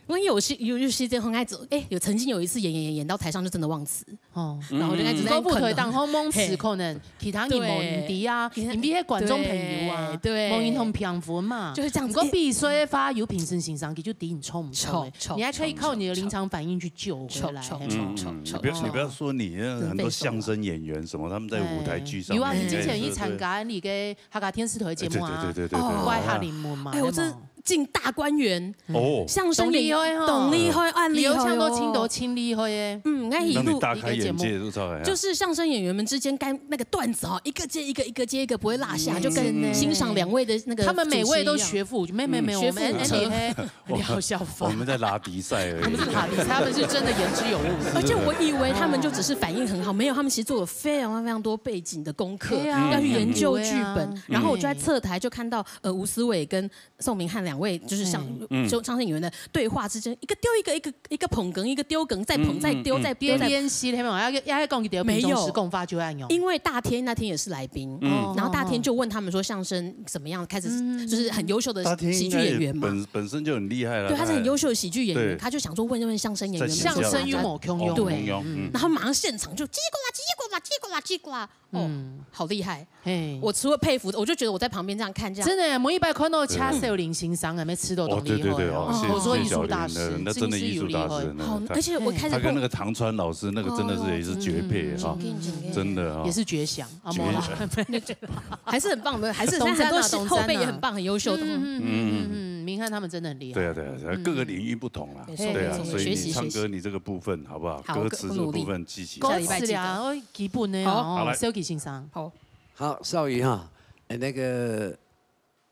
我有時，有，有時間很愛走，哎，有曾經有一次演，演，演，演到台上就真的忘詞。哦。然後就開始在那邊囥。嗯。歌舞台當中忘詞，嘿。可能其他人無人知啊，對。因為係觀眾朋友啊，對，對。無人同評分嘛。就是這樣子。如果比賽的話，有評審先生，佢就知你唱毋唱的。唱，唱，你還可以靠你的臨場反應去救回來。唱，唱，嘿嘛。唱，唱，嗯，唱。你不要，你不要說你，那很多相聲演員什麼，他們在舞台劇上面，哎。有啊，你之前去參加那個 客家電視台節目啊，對，對，對，對，對，對。哦。怪客人問嘛，哎，我這，有沒有？進大觀園，哦。相聲演，當厲害哦。當厲害，恁厲害哦。有唱到盡多，盡厲害耶。嗯，那一路，讓你大開眼界，是不是？就是相聲演員們之間該那個段子哦，一個接一個，一個接一個，不會落下，嗯。就跟欣賞兩位的那個主持一樣。他們每位都學富五車，沒，沒，沒有，嗯。學富五車。我們，哎，哎，哎。 你好笑翻。我們在拉迪賽而已。他們是拉迪賽，他們是真的言之有物。而且我以為他們就只是反應很好，沒有，他們其實做了非常非常多背景的功課，對啊，要去研究劇本。嗯。然後我就在側台就看到，呃，吳思偉跟宋明翰两位就是相，嗯。就相声演员的对话之间，一个丢一个，一个，一个捧哏，一个丢哏，再捧，嗯，再丢，嗯，嗯。再丢，再捧。练习，他们要，要讲一点，没有。平常时讲法就要用。因为大天那天也是来宾，嗯。然后大天就问他们说相声怎么样，开始，嗯。就是很优秀的大天应该也喜剧演员嘛。本，本身就很厉害了，对，他是很优秀的喜剧演员，他还，他就想说问问相声演员们怎么样。相声又无共样。对。哦，共样，嗯。然后马上现场就叽呱哇，叽呱哇，叽呱哇，叽呱哇，哦，嗯。好厉害。 嘿。我除了佩服，我就觉得我在旁边这样看，这样。真的，每一摆看到车少林先生啊，没吃到东西哦，对，对，对，哦，哦。谢，口说艺术大师，谢谢小林，那，那真的艺术大师，真的是有厉害。那个太，好，而且我开始他跟那个唐川老师，那个真的是也是绝配哈，哦，嗯，嗯，嗯。真的哈。也是绝响啊，绝响。没有啦。还是很棒，没有，还是懂赞啊，现在很多后辈也很棒，懂赞啊。很优秀的。嗯，嗯，嗯，嗯，嗯，嗯，明翰他们真的很厉害。对啊，对啊，各个领域不同啦。没错，对啊，没错，所以你唱歌，学习，学习。你这个部分好不好？好，歌词这个部分记起来。我，我努力。下礼拜记得。歌词啊，我基本的哦，好。好，来。小吉先生。好。 好，少宇哈，呃，那个，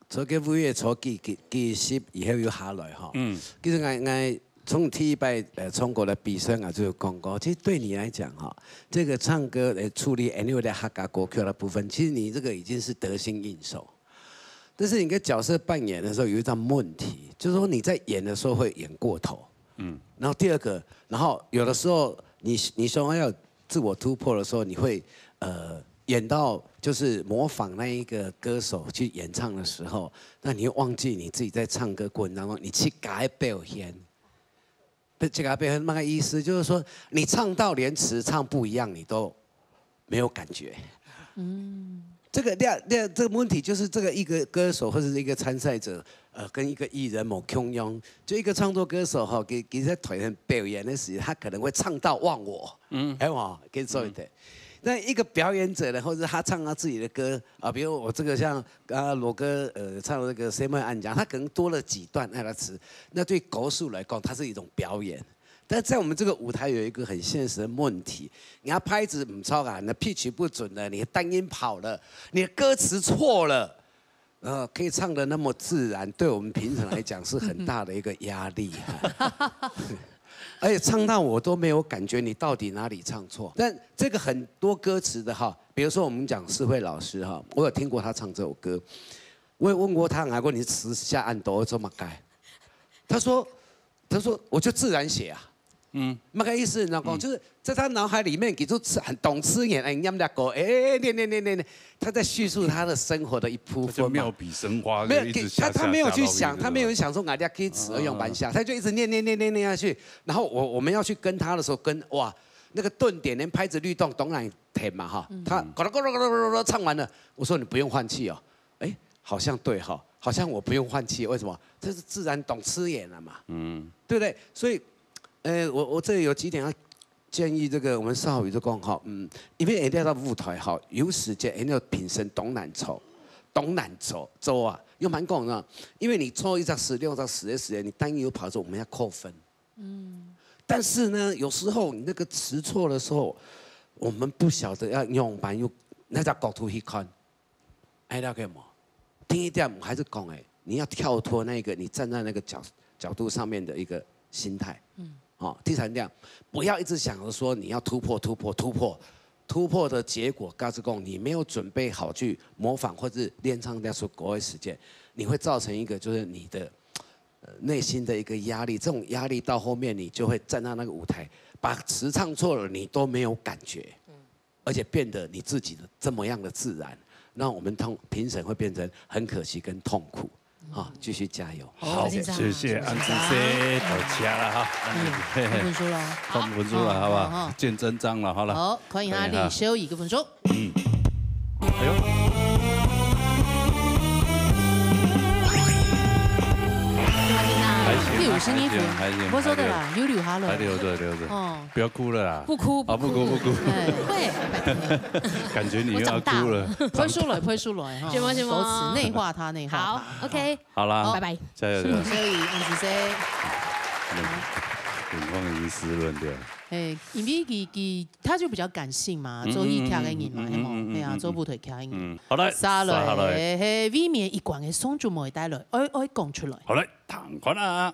坐个位也坐几，几，几十以后又下来哈。嗯。其实俺，俺从第一摆，呃，唱歌的比赛，俺就有讲过，其实对你来讲哈，这个唱歌，呃，处理 any 的客家歌曲的部分，其实你这个已经是得心应手。但是你跟角色扮演的时候有一个问题，就是说你在演的时候会演过头。嗯。然后第二个，然后有的时候你，你说要自我突破的时候，你会，呃，演到就是模仿那一个歌手去演唱的时候，那你会忘记你自己在唱歌过程当中，你去改表现。不，这个表现那个意思就是说，你唱到连词唱不一样，你都没有感觉。嗯。这个，这，这，这个问题就是这个一个歌手或者是一个参赛者，呃，跟一个艺人无共样，就一个创作歌手哈，给，给在台上表演的时候，他可能会唱到忘我，嗯。哎，我给做一点。嗯。那一个表演者呢，或者他唱他自己的歌啊，比如我这个像刚刚罗哥，呃，唱那个《谁会安讲》，他可能多了几段那个词，那对歌手来讲，它是一种表演。但在我们这个舞台有一个很现实的问题，你要拍子唔错啊，你的 pitch 不准了，你的单音跑了，你的歌词错了，呃，可以唱得那么自然，对我们评审来讲是很大的一个压力。而且唱到我都没有感觉你到底哪里唱错。但这个很多歌词的哈，比如说我们讲世惠老师哈，我有听过他唱这首歌，我也问过他，拿过你词下按多怎么改？他说，他说我就自然写啊。嗯。那个意思，你知道吗？嗯。就是在他脑海里面，给出很懂词眼，哎，念那个，哎，念念念念念，他在叙述他的生活的一部分嘛。他就妙笔生花，没有，就一直下，他，他没有去想，下，下，他没有想说哪里要给词而用完下，嗯。他就一直念念念念念下去。然后我，我们要去跟他的时候跟，哇，那个顿点连拍子律动当然填嘛哈，嗯。他咕噜咕噜咕噜咕噜咕噜唱完了，我说你不用换气哦，哎，好像对哈，好像我不用换气，为什么？这是自然懂词眼了嘛，嗯。对不对？所以，呃，我，我这里有几点要建议这个我们少宇就讲哈，嗯，因为一定要到舞台哈，有时间一定要评审懂难错，懂难错，做啊，又蛮讲呢，因为你错一张十六张十的时间，你单一有跑出，我们要扣分。嗯。但是呢，有时候你那个词错的时候，我们不晓得要用板用那个角度去看。 哎，了解吗？第一点，我还是讲，哎，你要跳脱那个，你站在那个角，角度上面的一个心态。嗯。哦，第三点，不要一直想着说你要突破、突破、突破，突破的结果，告诉讲你没有准备好去模仿或是练唱那首歌的时间，你会造成一个就是你的，呃，内心的一个压力。这种压力到后面，你就会站到那个舞台，把词唱错了，你都没有感觉。嗯。 而且变得你自己的这么样的自然，那我们通，评审会变成很可惜跟痛苦。啊，继续加油。好，好，谢谢。谢谢安之星，到家了哈。嗯，一分钟了。好，一分钟了，好不好？好，好。见真章了，好了。好，欢迎啊，可以哈。李修一个分钟。嗯。哎呦。还行啊，第五十一分，还行，还行，不错的啦，还行。有留下来。还留着，留着。哦。 不要哭了啦。不哭，啊，不哭，不哭。不哭。哎。会，拜托。感觉你又要哭了。我长大了。拍出来，拍出来哈。行吗，行吗？歌词，内化它，内化它。好，OK。好啦，拜拜。加油，加油。所以，嗯，是谁？嗯，眼眶已经湿润掉。哎，因为佢，佢，他就比较感性嘛，嗯，做戏劇的人嘛，嗯，嗯，嗯，对啊，嗯，嗯，做舞台劇的人。嗯，好嘞，下来，下来。嘿，为免一贯的双主妹带来，爱，爱讲出来。好嘞。 同款啊。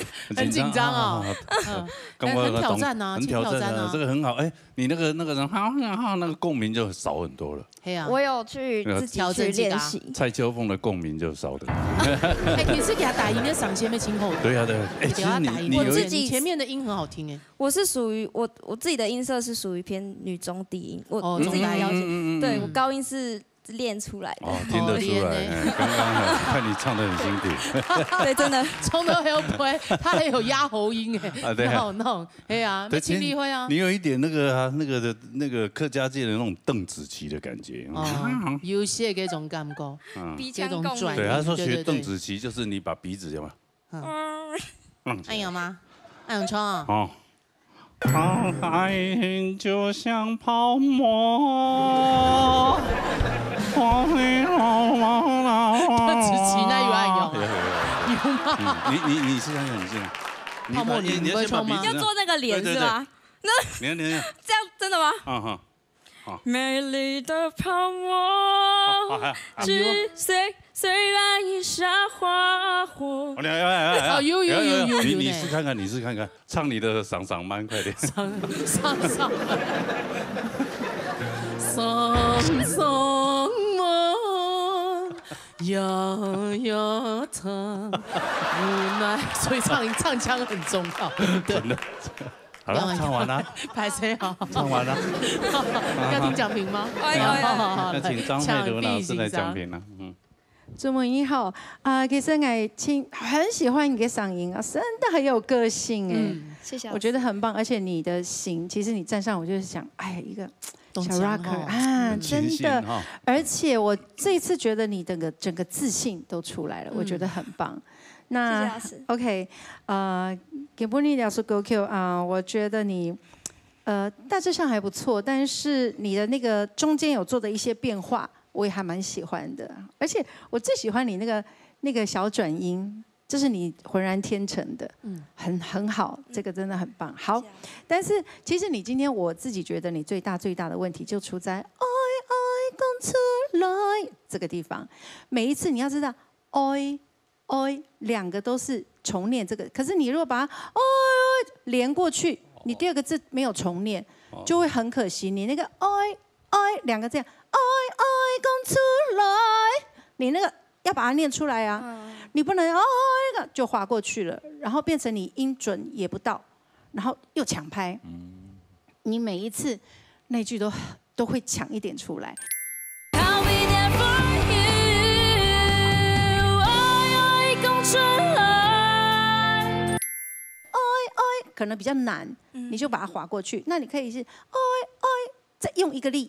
张。很紧张哦。啊。嗯，很挑战啊，很挑战啊，很挑战啊。这个很好。哎，你那个那个人，哈哈哈，那个共鸣就少很多了。嘿啊，我有去对啊自己去练习。蔡秋凤的共鸣就少的。哎，其实给他打音的赏先被清后的。对呀、对呀、哎，其实你给他打音，你有一我自己你前面的音很好听哎。我是属于我我自己的音色是属于偏女中低音，我哦我自己的要求，中低音嗯嗯嗯对我高音是练出来的。哦，听得出来，哦练呢哎刚刚好看你唱得很辛苦。对，真的。唱到后背，他还有压喉音哎，啊对啊那种那种，哎呀，对没听力会啊你。有一点那个啊，那个的那个客家界的那种邓紫棋的感觉。哦，有些这种感觉，嗯，鼻这种转音，腔共鸣。对，他说对对对学邓紫棋，就是你把鼻子有没有？嗯嗯，哎呀妈，哎呀唱啊，哦。他爱情就像泡沫。邓紫棋那有啊有啊，有有有有。有吗？嗯，你你你试看看，你试看。你泡沫把你你要先把你不会冲吗鼻子要做那个脸对对是吗？对你看你看，这样真的吗？嗯哼。美丽的泡沫，好，好，只虽虽然一霎花火好。来来来来，哦有有有有有你你呢试看看，你试看看，唱你的上上慢，快点。上上上，上上慢，呀呀唱，无奈，所以唱唱腔很重要。对，真的。好了，唱完了，拍谁好？唱完了。要听讲评吗？哎呦哎呦好好好，那请张佩茹老师来讲评了。嗯，朱木英好啊，其实我挺很喜欢你的嗓音啊，真的很有个性哎。嗯，谢谢。我觉得很棒，而且你的型，其实你站上，我就是想，哎，一个小懂腔 rocker 哦啊，真的。哈，而且我这一次觉得你整个整个自信都出来了，我觉得很棒。那谢谢老师。 OK，呃，给布尼老师 Go Q 啊，我觉得你呃大致上还不错，但是你的那个中间有做的一些变化，我也还蛮喜欢的。而且我最喜欢你那个那个小转音，这是你浑然天成的，嗯，很很好，这个真的很棒。好，但是其实你今天我自己觉得你最大最大的问题就出在爱爱讲出来这个地方。每一次你要知道，爱爱两个都是重念这个，可是你如果把它爱连过去，你第二个字没有重念，就会很可惜。你那个爱爱两个这样，爱爱讲出来，你那个要把它念出来啊，你不能哦那个就划过去了，然后变成你音准也不到，然后又抢拍。你每一次那句都都会抢一点出来。 I'll be there for you，爱爱讲出来。可能比较难，你就把它划过去。那你可以是哎哎，再用一个力，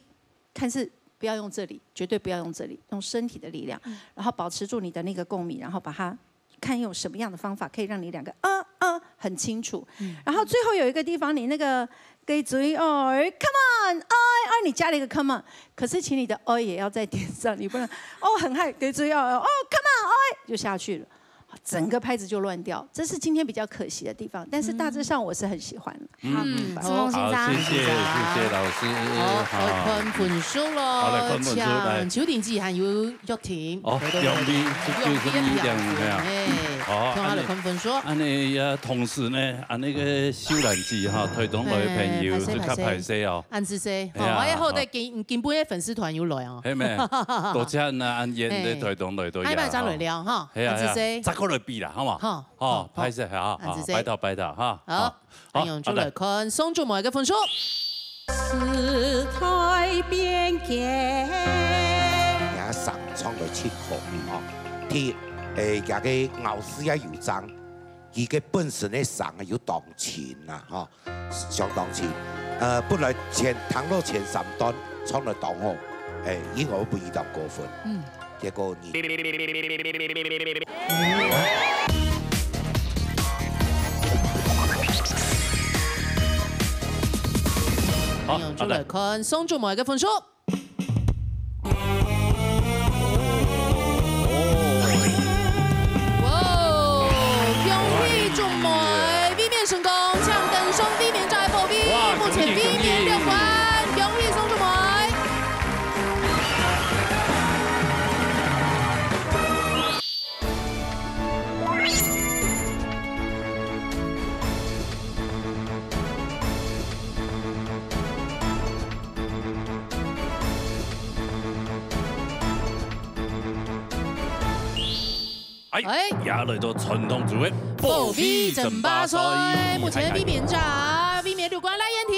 但是不要用这里，绝对不要用这里，用身体的力量，然后保持住你的那个共鸣，然后把它看用什么样的方法可以让你两个啊啊很清楚。然后最后有一个地方，你那个雞嘴愛，come on，愛愛，你加了一个 come on，可是请你的愛也要再点上，你不能哦很嗨，雞嘴愛哦，come on，愛就下去了，整个拍子就乱掉，这是今天比较可惜的地方。但是大致上我是很喜欢。嗯，朱峰先生，好，谢谢谢谢老师，好，来看分数咯。好，来看分数，来。像邱鼎基还有玉婷，哦，杨幂，这就是你讲的啊。哎，哦看下来看分数。安尼呀，同时呢，啊那个秀兰姐哈，台东來个朋友就較歹勢哦。安之谁？哎呀哦，哎，好在今今晡日粉丝團有來哦。係咩？多謝啊，安燕在台東來都哎，慢慢再來聊哈，係啊，安之谁？再過來比啦，好嘛？好，哦，歹勢哈，安之谁？拜託拜託哈。好，朋友就來看宋仲谋个分數。時代變遷。也上場來七項吼，第一，誒，這个咬字也有章，佢个本身个聲有當清啊，吼，相當清。呃，本來前聽到前三段唱得當好，誒，應該會分佢當高分。嗯，結果你。好，就來看宋仲谋个分數。哇，恭喜仲谋，衛冕成功，搶登上衛冕者个寶位，目前衛冕六關，恭喜宋仲谋。 哎，也來到傳統組个保衛爭霸賽，目前衛冕者，衛冕六關賴燕婷，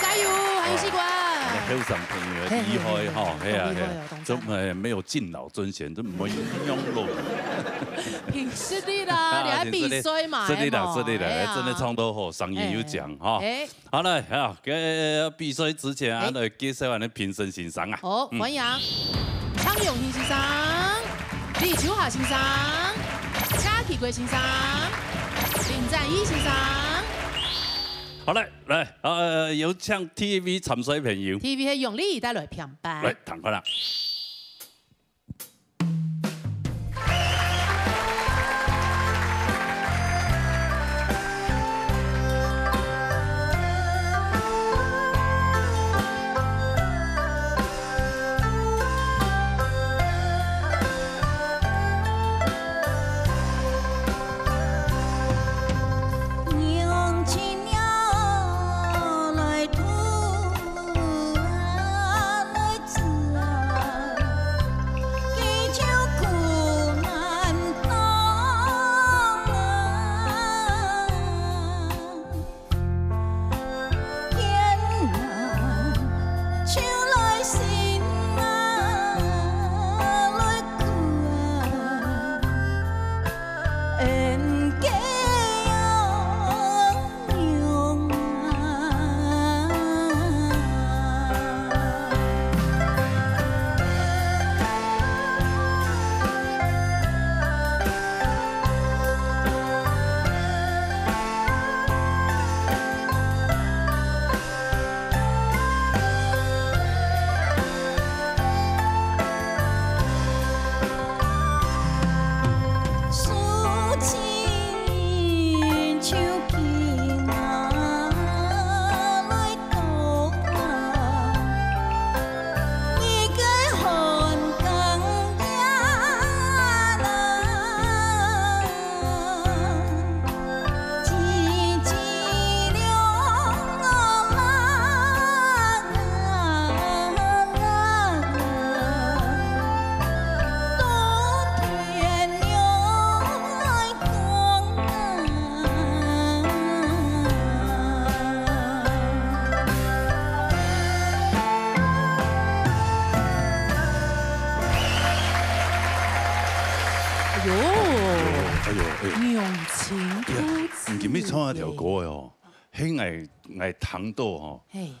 加油，還有四關。後生朋友厲害哈，係啊係啊，真誒沒有敬老尊賢，真無用路。憑實力啦，你還比賽嘛？實力啦，實力啦，真的唱到好，聲音有講哈。 好了啊，該比賽之前啊，來介紹下評審先生啊。好，歡迎張永興先生、李秋霞先生、夏啟貴先生、林展毅先生。好了，來，呃，有請TVB參賽朋友。 TVB个楊麗帶來評判。來，聽看啦。 哎呦，哎呦哎呦，用情吐字。你今日唱那條歌哦，嘿，𠊎𠊎聽到吼，嘿，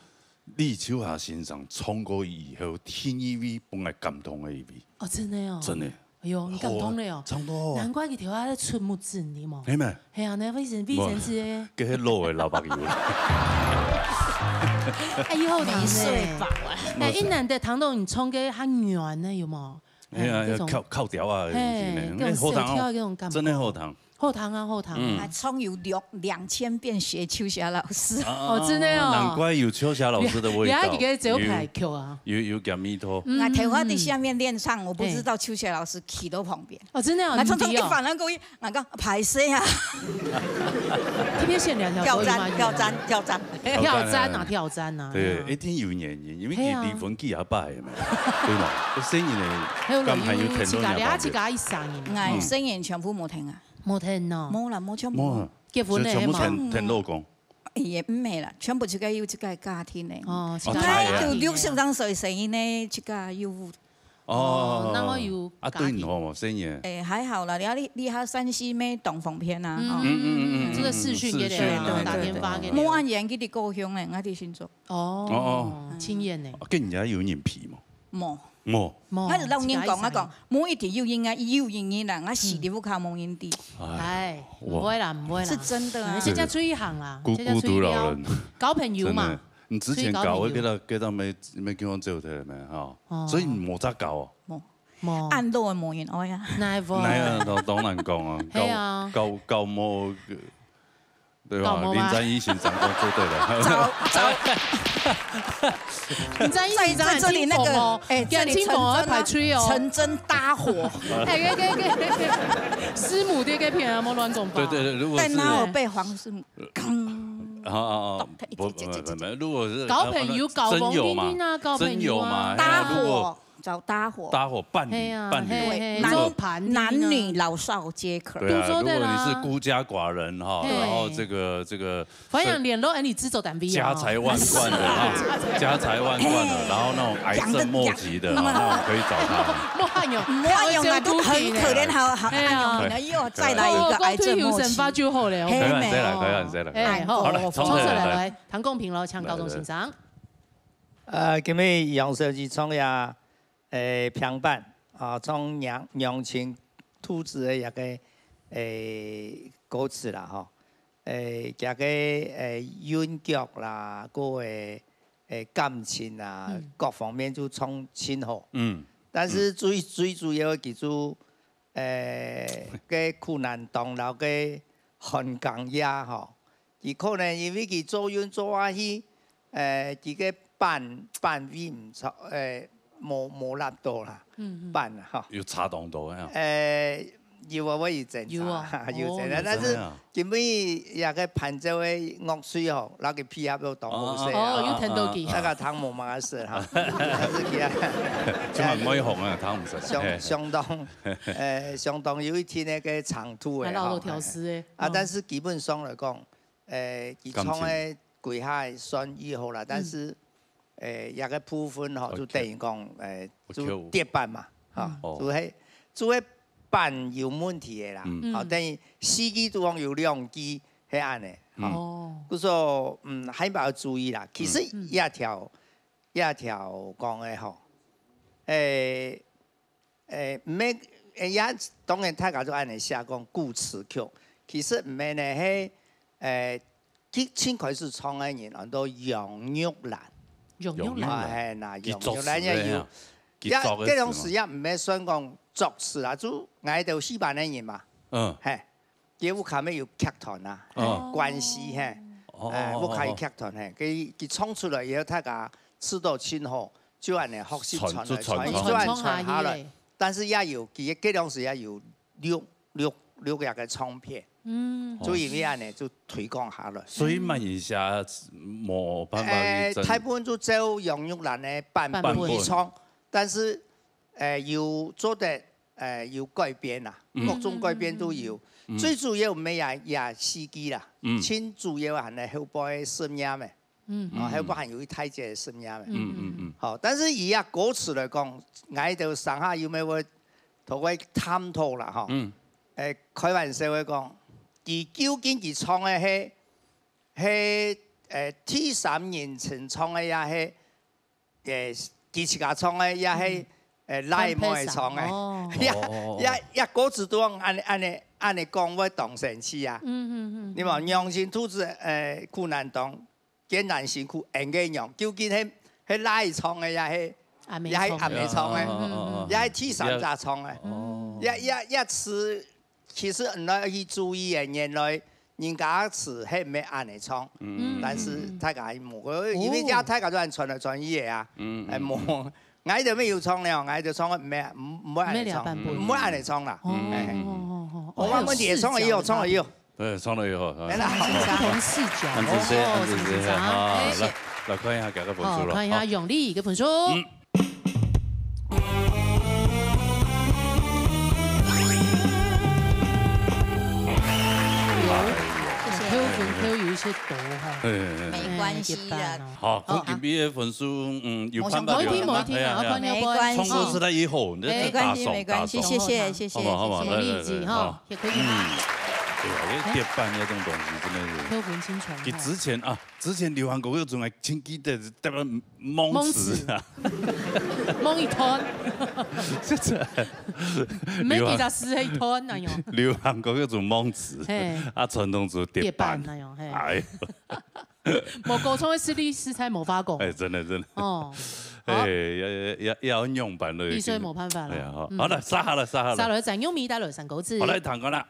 李秋霞先生唱歌以後，第二位分𠊎感動个一位，哦，真的哦，真的。哎喲，你感動了哦。唱到好啊。難怪佢頭下在出目汁，你無？係咩？係啊，那衛生衛生紙欸。該係老的老白油啦。哎，有好聽呢。沒睡飽啊。哎，一難得聽到你唱歌較軟呢，有無？係啊，哎，這種要靠，靠調啊，嘿，有時呢。這種小調的那種感覺。哎，好聽哦，真的好聽。好聽啊，好聽啊。嗯。啊，唱有兩，兩千遍學秋霞老師。啊，哦，真的哦。難怪有秋霞老師的味道。你，你還記得這有排曲啊？有，有，有給味道。嗯。啊，頭下在下面練唱，我不知道秋霞老師企到旁邊。 哦，真的哦，𠊎常常一反應過去，𠊎講，「歹勢啊。」特別限量條，挑戰，挑戰，挑戰。挑戰啊，挑戰啊，對，哎呀。一定有原因，因為佢，係啊。離婚幾下擺嘛，對嘛？這聲音呢，還有，敢還有聽到人家抱怨？有自家，自家一聲音。哎，嗯。聲音全部無聽啊。無聽哦。無啦，無全部。無啊。結婚了，就全部聽，係嗎？聽老公。 也毋係啦，全部自家有自家个家庭呢。哦，哦，自家个家庭。𠊎就六十零歲生日呢，自家有。哦，哦，那我有啊，家庭。對你好無？生日。哎，還好啦，你，你，你還算是沒當方便啊，嗯，吼。嗯，嗯，嗯，嗯，這個視訊給你，視訊啊，打電話給你。對，對，對。無恁遠，佢在故鄉呢，𠊎在新竹。哦，哦，哦。親緣呢。啊，跟人家有人皮無？無。 無。無，𠊎就摎人講，自家一儕。𠊎講，無一定有人啊，有人啊，𠊎死在屋下無人知。哎，哇。毋會啦，毋會啦。是真的啊。人家出去行啦，孤，人家出去撩，孤獨老人。交朋友嘛。真的。你之前交的，出去交朋友。該搭，該搭沒，沒跟我走的沒哈？哦。所以你無再交哦？無。無。恁老的無人愛啊。哪會？哪會？當，當然講啊，係啊。交，交，交無， 對吧？搞麼嘛？林占一先生講做對了。早，早。林占一先生在這裡那個，很聽話哦，哎，這裡很聽話哦，還排隊哦。陳真搭伙。哎，給，給，給，給，師母在該片啊，莫亂講話。對，對，對，如果是，但他有被黃師母，啊，啊，啊，不，不，不，不，如果是，交朋友，呃，交朋友啊，真有嘛，交朋友啊。真有嘛，哎呀，如果搭伙。 找搭伙。搭伙伴侶，係啊，伴侶。對，侶。男，做伴侶啊。男女老少皆可。對啊，都做得啦。如果你是孤家寡人哈，係。然後這個，這個，反正聯絡俺哩製作單位啊。家財萬貫的哈，家財萬貫的，哎，然後那種癌症末期的，講得，哈，那種可以找他。莫恁樣，莫恁樣啊，都很可憐，好，好，係啊。恁樣，又再來一個癌症末期。過，過退休生活就好了，係，可以，再來，可以，再來。哎，好，好，來，重新來，重新來，來。來，唐公平咯，請高中先生。來，來。呃，今日楊小姐唱呀， 誒，平板，啊，唱娘，娘親肚子个一個，誒，歌詞啦，吼。誒，佢个，誒，韻腳啦，个，誒，感情啊，嗯。各方面就唱盡好。嗯。但是最，嗯。最主要个佢就，誒，个苦難當中个寒工夜，吼， 佢可能因為佢做運做下去，誒，佢个板，板位毋著，誒，無，無立到啦，嗯，嗯。板啊，吼。有差當多呀。誒，有啊，𠊎有檢查，有啊。有檢查，哦，但是有。真的啊。因為這個伴奏个樂隊吼，那個配合都當好勢啊。哦，有聽到佢。那個聽無麼个事哈，但是佢啊，這蠻會紅啊，聽毋識。相，嘿。相當，誒，相當有一定个長度个，還老多吼。條絲个，啊，嗯。但是基本上來講， 誒，佢唱个歸下算以後啦，嗯。但是，誒，這個部分吼，OK。就等於講，誒，OK。就跌板嘛，哈，嗯。哦。就係，就係板有問題个啦，嗯。吼，等於四句都講有兩句，係恁呢，嗯。吼。哦。故所，嗯，還愛注意啦。其實嗯。這條，這條講个吼，誒， 誒，毋係，誒，也當然大家都恁呢寫講古詞曲，其實毋係呢，係，誒，佢，盡開始唱个人安到楊玉蘭。楊玉蘭。楊玉蘭。啊，係啦，楊玉蘭也有。佢作詞个呀，佢作个詞嘛。也，該當時也毋係算講作詞啦，就𠊎兜戲班个人嘛。嗯。嘿。 佢屋下乜有劇團啊，哦。關係，嘿。哦，哎，哦，哦，屋下有劇團，嘿。佢，佢唱出來以後，大家試著盡好，就恁呢學習傳來傳去，傳，就傳，就恁呢傳下來。傳下去。但是也有，佢該當時也有錄，錄，錄這個唱片。嗯。就因為恁呢，就推廣下來。所以慢一下，無辦法去整。哎，大部分就照楊玉蘭个版本去唱，版本。但是，哎，有做得 誒，有改編啦，嗯。各種改編都有。嗯。最主要毋係這，這四句啦，嗯。盡主要還係後背个聲音个，嗯。啊，後背還有一大截个聲音个。嗯，嗯，嗯。好，但是以這歌詞來講，𠊎兜上下有無會同佢探討啦，吼。嗯。誒，開玩笑个講，佢究竟佢唱个係，係，誒，第三人稱唱个，也係 誒，佢自家唱个，也係，嗯。誒，LINE無愛創誒。哦。也，哦，哦，哦。也，也歌詞都恁，恁，恁呢講，會當生氣啊。嗯，嗯，嗯。你無，娘親肚子，誒，苦難當，艱難辛苦，恁个娘，究竟係，係LINE創个，也係，阿姆創个。也係阿姆創个，哦，哦，哦，哦。也係第三者創个。哦。也，也，也係 其實你愛去注意誒，原來人家詞係毋係恁呢唱，嗯。但是大家無，因為這大家都恁傳來傳去个啊，嗯，嗯，哎，無，嗯。𠊎都沒有唱了，𠊎都唱毋係，毋，毋會恁呢唱，毋係這版本。毋會恁呢唱啦。哦，哎。哦，哦，哦，哦。我問問題，哎，有唱了以後，有視角的。唱了以後，唱了以後，哎。來啦。不同視角。恁仔細，哦，恁仔細，什麼視角？啊，哎。來，來看一下這个分數了。好，看一下永利个分數。嗯。 扣分扣有一些多哈。嘿，嘿，嘿。沒關係的。哎，一般哦。好，好，看今晡日个分數，嗯，有辦法，無一定，無一定啊，哎呀，哎呀。看你要不要。沒關係。唱歌實在以後，你這打爽，沒關係，沒關係，打爽。謝謝，謝謝，好不好，好不好？謝謝。來，來，來，好。也可以嗎？嗯。對啊，這跌半那種東西真的是。扣分清楚。佢之前啊， 之前流行歌曲總還真記得，特別忘詞啊。忘詞。忘一段。這，這，毋係幾隻字，係一段那樣。流行歌曲總忘詞，嘿。啊，傳統就跌半。跌半那樣，嘿。哎。無高中的實力實在無法講。哎，真的，真的。哦。哎，好。也，也，也，也要用版了，已經。所以無辦法了。哎呀，好，嗯。好了，殺好了，殺好了。殺了，再用米帶了三個字。好，來，聽歌啦。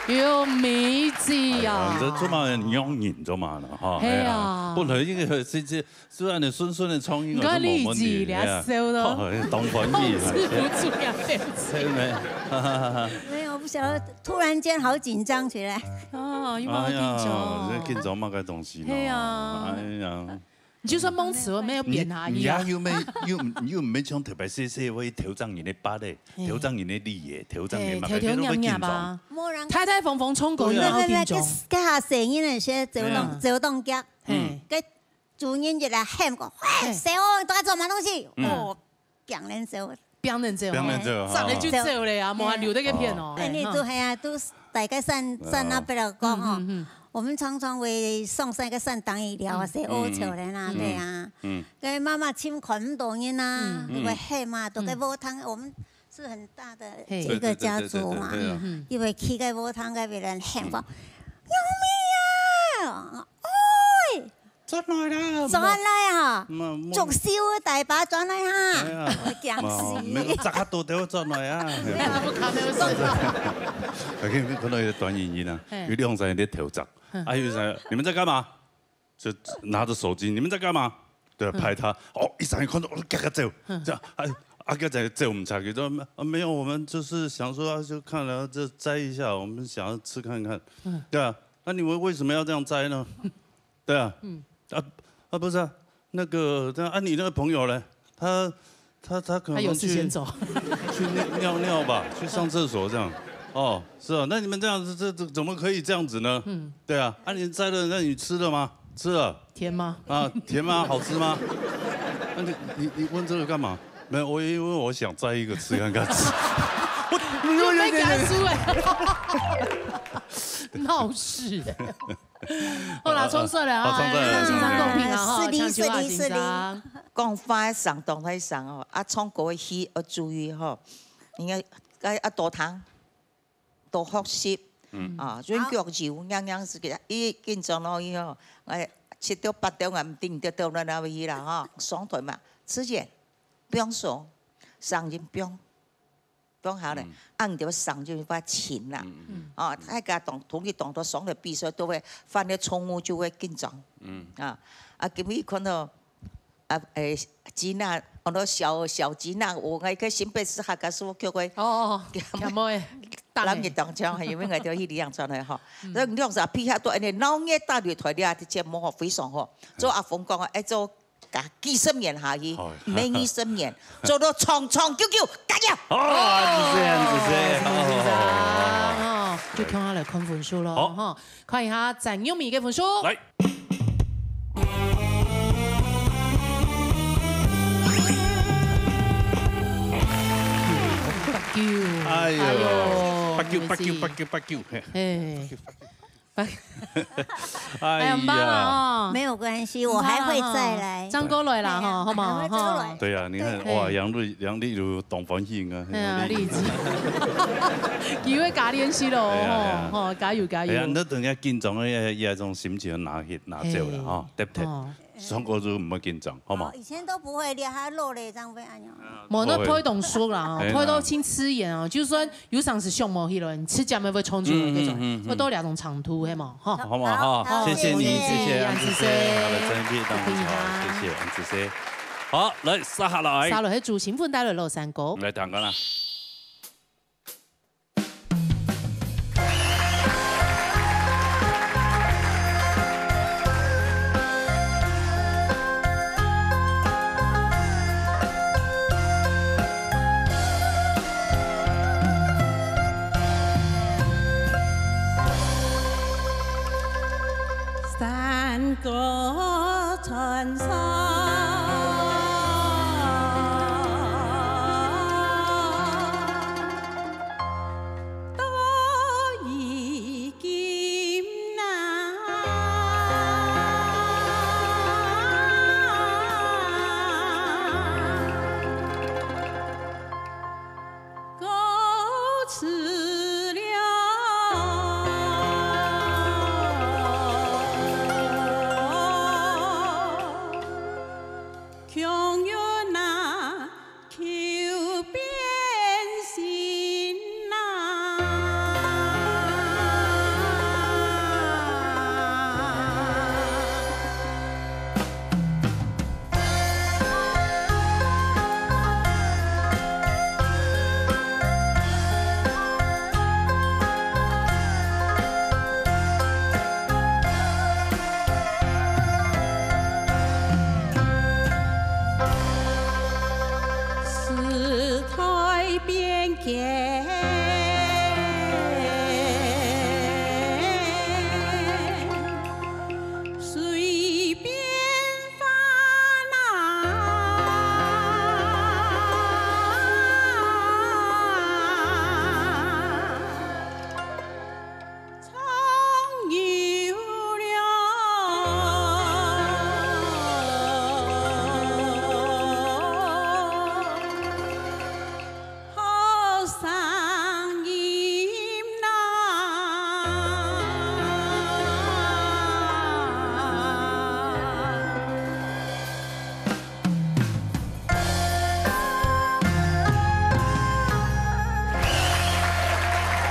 有米子啊。哎呀，你這做麼个讓人做麼个呢？哈，係啊。哎呀，本來應該是，是，是恁樣順順个唱，應該就無問題。你看你一下笑咯。哎呀，哦，當歡喜啊。控制不住呀，對不起。係咩？沒有，不曉得，突然間好緊張起來。哦，有沒有緊張？哎呀，這緊張麼个東西呢？係啊。哎呀。 你就算忘詞，我沒有扁他一下。你，你也又沒，又，又毋係像特別細細會挑戰人个八个，嘿。挑戰人个理个，挑戰人嘛，嘿，挑挑揀揀吧。無人太太風風衝過，對啊。你哪會緊張？該，該，該下細人个時，走動，嗯。走動腳，嘿。該主任就來喊講：「喂，嘿。細人，你在做麼東西？」嗯。哦， 砰然走。砰然走，砰然走，哦。走了就走了啊，嘿。無還留在該片哦。哎，你都，嘿，嘿，哈。哎呀，都大概算，算那邊了講吼，嗯，嗯，嗯。我們常常會上山个山頂去尞啊，嗯，是烏潮人啊，嗯，對啊。嗯。該媽媽尋看毋到人啊，嗯。都會喊嘛，都該禾埕，嗯。我們是很大的，嘿。一個家族嘛，對，對，對，對，對，對。嗯，嗯。因為去該禾埕該邊人喊講：「嗯。「玉美啊，喂！」 轉來啦，轉來啊！嗯，嗯。竹修个大把轉來哈！哎呀，我驚死。嗯，毋免講，摘較多就轉來啊。哎呀，不可能有事。OK，看到一個短影音啊，嘿。有兩三個在偷摘，嗯。啊，有三個，「你們在幹嘛？」就拿著手機，「你們在幹嘛？」對，嗯。拍他，哦，一閃一看到，哦，遽遽走，嗯。這樣，哎，啊，遽遽走毋出去，說，啊，沒有，我們就是想說，啊，就看了，就摘一下，我們想要吃看看。嗯。對啊，那你們為什麼要這樣摘呢？对啊。嗯。啊，啊，不是啊，那个，那，啊，你那个朋友嘞？他，他，他可能他有事先走。去，去尿，尿尿吧，去上厕所这样。哦，是啊，那你们这样子，这，这怎么可以这样子呢？嗯。对啊，啊，你摘了，那你吃了吗？吃了。甜吗？啊，甜吗？好吃吗？那你，你，你问这个干嘛？没有，我因为我想摘一个吃看看。我，我又有点点。又没给他输哎。闹事哎。好啦，冲出来啊，好，冲出来。哎，让先生公平啊，哈，是的，抢救啊，是的，是的。先生。讲话上当太上哦，啊，唱歌个戏要注意吼，应该，要，要多听，多学习。嗯。啊，所以好。脚就样样是个，一紧张咯，以后，哎，七点八点啊，毋定得到那那位去啦哈，上台嘛，自然，放松，声音放。 放下来，嗯。啊，你就上就发琴啦。嗯，嗯，嗯。哦，大家当，同你当作上了比赛都會犯了錯誤就會緊張。嗯。啊，啊，今日看到，啊，誒，Gina，看到小，小Gina，我那個新北市客家師傅叫佢，哦，哦，哦，叫妹，人个當中，因為我就去領出來吼。嗯。所以兩儕配合到，安尼鬧熱打擂台了，節目吼非常好。做阿峰講啊，愛做 加幾十年下去，好。每二十年，做到長長久久，加油！好，恁仔細，恁仔細，哦，好，好，好，好。哦，就共下來看分數咯，好。吼，看一下陳玉米个分數。來。八九。哎喲，哎喲，八九，八九，八九，八九，嘿。嘿。 哎呀，哎呀，毋怕啦吼。没有关系，我还会再来。张哥来啦吼，好不好？还会再来。吼。对啊，你看，对。哇，杨丽，杨丽如当欢喜啊。哎呀，丽姐。机会加练习咯，哎呀，哎呀。吼，吼，加油，加油。哎呀，你等下紧张的，那种心情拿去，拿走了，嘿。吼，对不对？哦。 上过就毋好紧张，好吗？哦，以前都不会練，還落咧，這樣會恁樣。無，那拍動作啦，哦，哎，拍到盡自然哦。就算有常時想無去了，你自家也會衝出來，嗯，這種，嗯，嗯，嗯。會到兩種程度，係無？哈。好嘛，哈，好，謝謝你，謝謝，謝謝，恁仔細。恁仔細。好，來，再下來。好，來，續下來。續落去，朱新文帶來老山歌。來，聽看啦。 山歌传唱。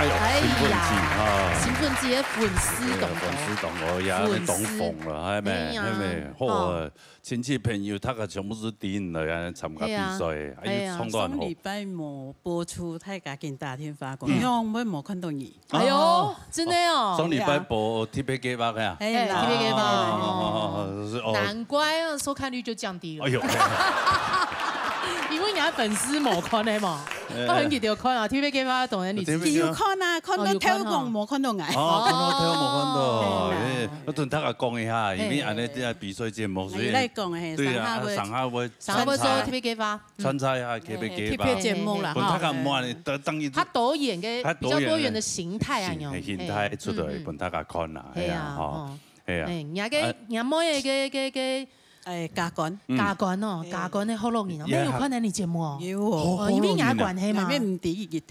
哎呦，哎呀，興奮劑啊！興奮劑个粉絲懂哦。哎呀，粉絲懂哦，呀，粉絲。當瘋了，哎，妹，哎呀，哎，妹，好啊，哦。親戚朋友，大家全部都知你了，參加比賽，哎呀，哎呀。哎，唱到恁好。上禮拜無播出，大家緊打電話講，嗯。仰會無看到你？哎呦，哦。真的哦。上禮拜播特別計畫个啊？哎啦。哎，特別計畫。哦，哦，哦，是，哦。難怪啊，收看率就降低了。哎呦。因為人家粉絲無看的嘛。 哎，哎。我很記得有看啊，特別計畫當然你自己。有看啊，看到頭講無看到𠊎。哦，有看啊。哦，看到頭無看到，哦。哎，哎，那同大家講一下，因為恁樣這樣比賽節目，所以，哎，來講，哎，對啊，上下會，上下會做特別計畫，穿插一下特別計畫，哎，特別節目啦，分大家看，哈。哎，哎。當然，他多元个，他多元个比較多元的形態啊，形，那種，形態出來，哎，嗯，嗯。分大家看啦，哎呀，哎呀，吼，哦。哎呀，哎，人家个，哎。人家妹个，个，个， 哎，家官。嗯。家官哦，哎。家官个好老人哦，也還，沒有看到你節目哦。有哦。哦，因為你个關係嘛。那邊毋知佢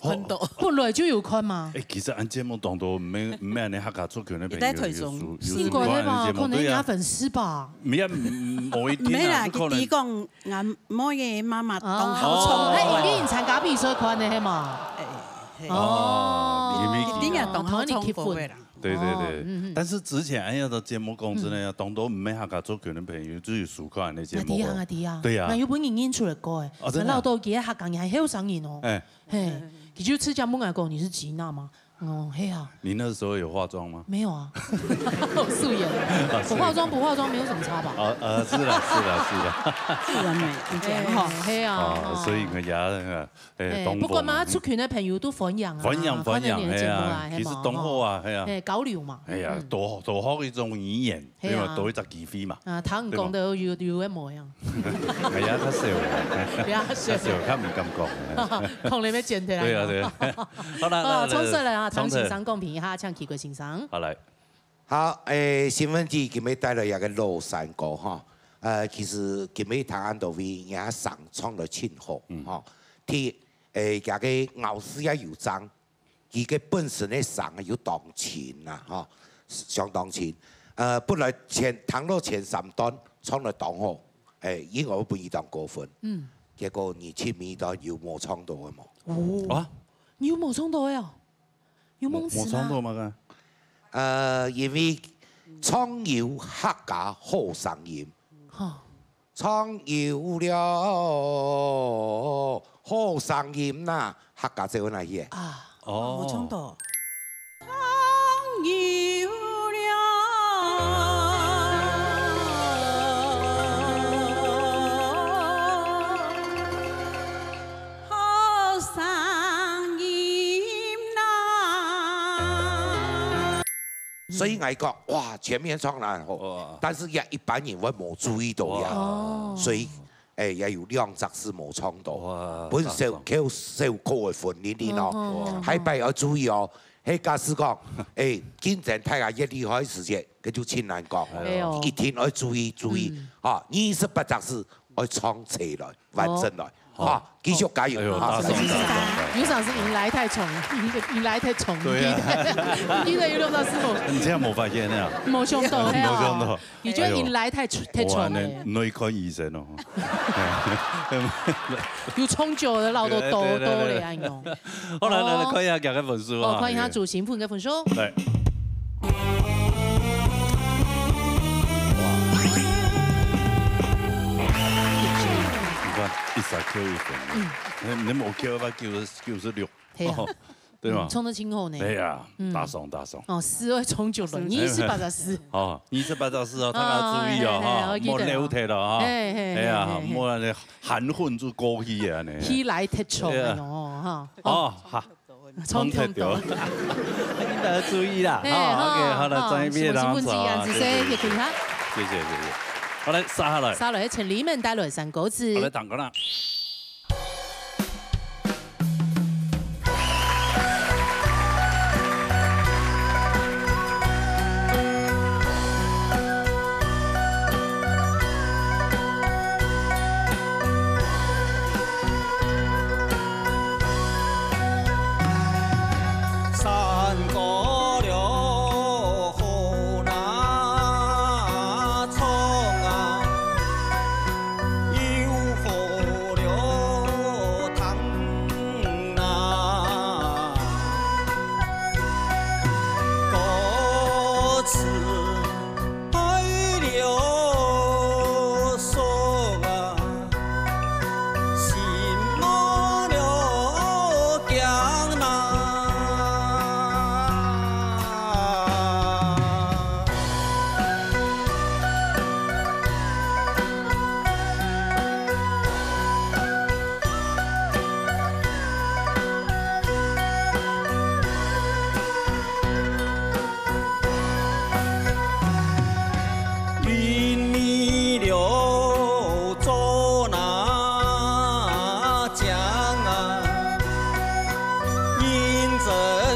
看到。哦。本來就有看嘛。哎，其實恁節目當多，毋免，毋免恁樣客家族群个朋友有，有，有，有看恁節目，應該係吧？可能人家粉絲吧。對啊。沒有，嗯，某一天啊，沒啦，有可能。佢講，俺妹个媽媽當好唱歌。哦，哎，因為你參加比賽看个係嘛？哎，嘿。哦，因為佢一定要當好唱歌个啦。 對，對，對。哦，嗯，嗯。但是之前恁樣个節目講真个啊，嗯。當多毋係客家族群个朋友，就有收看恁樣个節目哦。啊，對啊，啊，對啊。對啊。那又分人認出來過欸。哦，真的啊。那老多佢个客家人還後生人哦。哎。嘿，佢就直接問𠊎講：「你是吉娜嗎？」哦，嘿啊。你那時候有化妝嗎？沒有啊。好素顏。啊，素顏。我化妝不化妝沒有什麼差吧？哦，呃，是啦，是啦，是啦。自然美，你講哈。哎，嘿啊，哦，哦。所以人家那個 哎，哎，當好嘛。不管嘛，族群个朋友都歡迎啊，歡迎，歡迎，歡迎你个節目啊，嘿啊，係嘛，其實當好啊，吼。嘿啊。哎，交流嘛。哎呀，嗯。多，多學一種語言，嘿啊。對嘛，多一隻機會嘛。啊，聽人講个有，有个無樣。哎呀，較少啦。比較少。較少，較毋敢講。可能要剪起來。對啊，對啊。好啦，哦，來，來，重新來啊，來，唐先生公平一下，請奇貴先生。好，來。 好，誒，新聞局今日帶來一個老山歌哈。呃，其實今日聽恁多位，人家聲唱到盡好，嗯。哈。第，誒，這個咬字也有章，佢个本身个聲有當清啦，哈，相當清。呃，本來前，聽到前三段唱到當好，誒，應該會分佢當高分。嗯。結果你前面段有無唱到个無？哦。啊？你有無唱到个啊？ 有夢詞嗎？無，無唱到麼个？呃，因為唱有客家好聲音。吼。唱有了好聲音呐，客家節目哪去？啊。哦。無唱到。唱有了好聲音呐。所以𠊎講，哇，前面唱得很好，哇。但是也一般人會無注意到呀。哇。所以，誒，也有兩隻字無唱到，哇，分小，當棒。小小个分你，你喏。嗯，嗯，嗯。下擺愛注意哦，係假使講，誒，競爭大家越厲害个時節，該就盡難講。哎喲。一定愛注意，注意，嗯。哈，二十八隻字愛唱齊來。 完整來。哦。哈，繼續加油，哎喲，哈。大宋，大宋，大宋。有啥事你來太衝，你，你來太衝，對啊。你，你有六十四。你這樣無發現啊？無想到，無想到。你覺得你來太衝，哎喲。太衝了。哇，那，那看醫生哦。有衝酒的老多多多的，哎喲。好，來，來，來，哦。看一下這個分數啊。哦，看一下主持人个分數。來。 你看，一下扣一分。嗯。你，你無扣个話，九十，九十六。係啊。哦，對嘛？嗯，衝得真好呢。對啊，嗯。大爽，大爽。哦，四位衝九輪，二十八隻字。哦，二十八隻字哦，大家注意哦，啊，哈，嘿，嘿，我記得。莫漏忒了哈。嘿，嘿，哎呀，嘿，嘿，嘿。莫那含混就過去啊呢。起來忒衝了哦，哈。哦，好。 衝動到。大家注意啦，嘿，哈，OK，好了，好，再見，辛苦，辛苦，唐朝啊，謝謝，辛苦，辛苦哈。謝謝，謝謝。好，來，接下來。接下來，請李門帶來三個字。好，來，唐哥啦。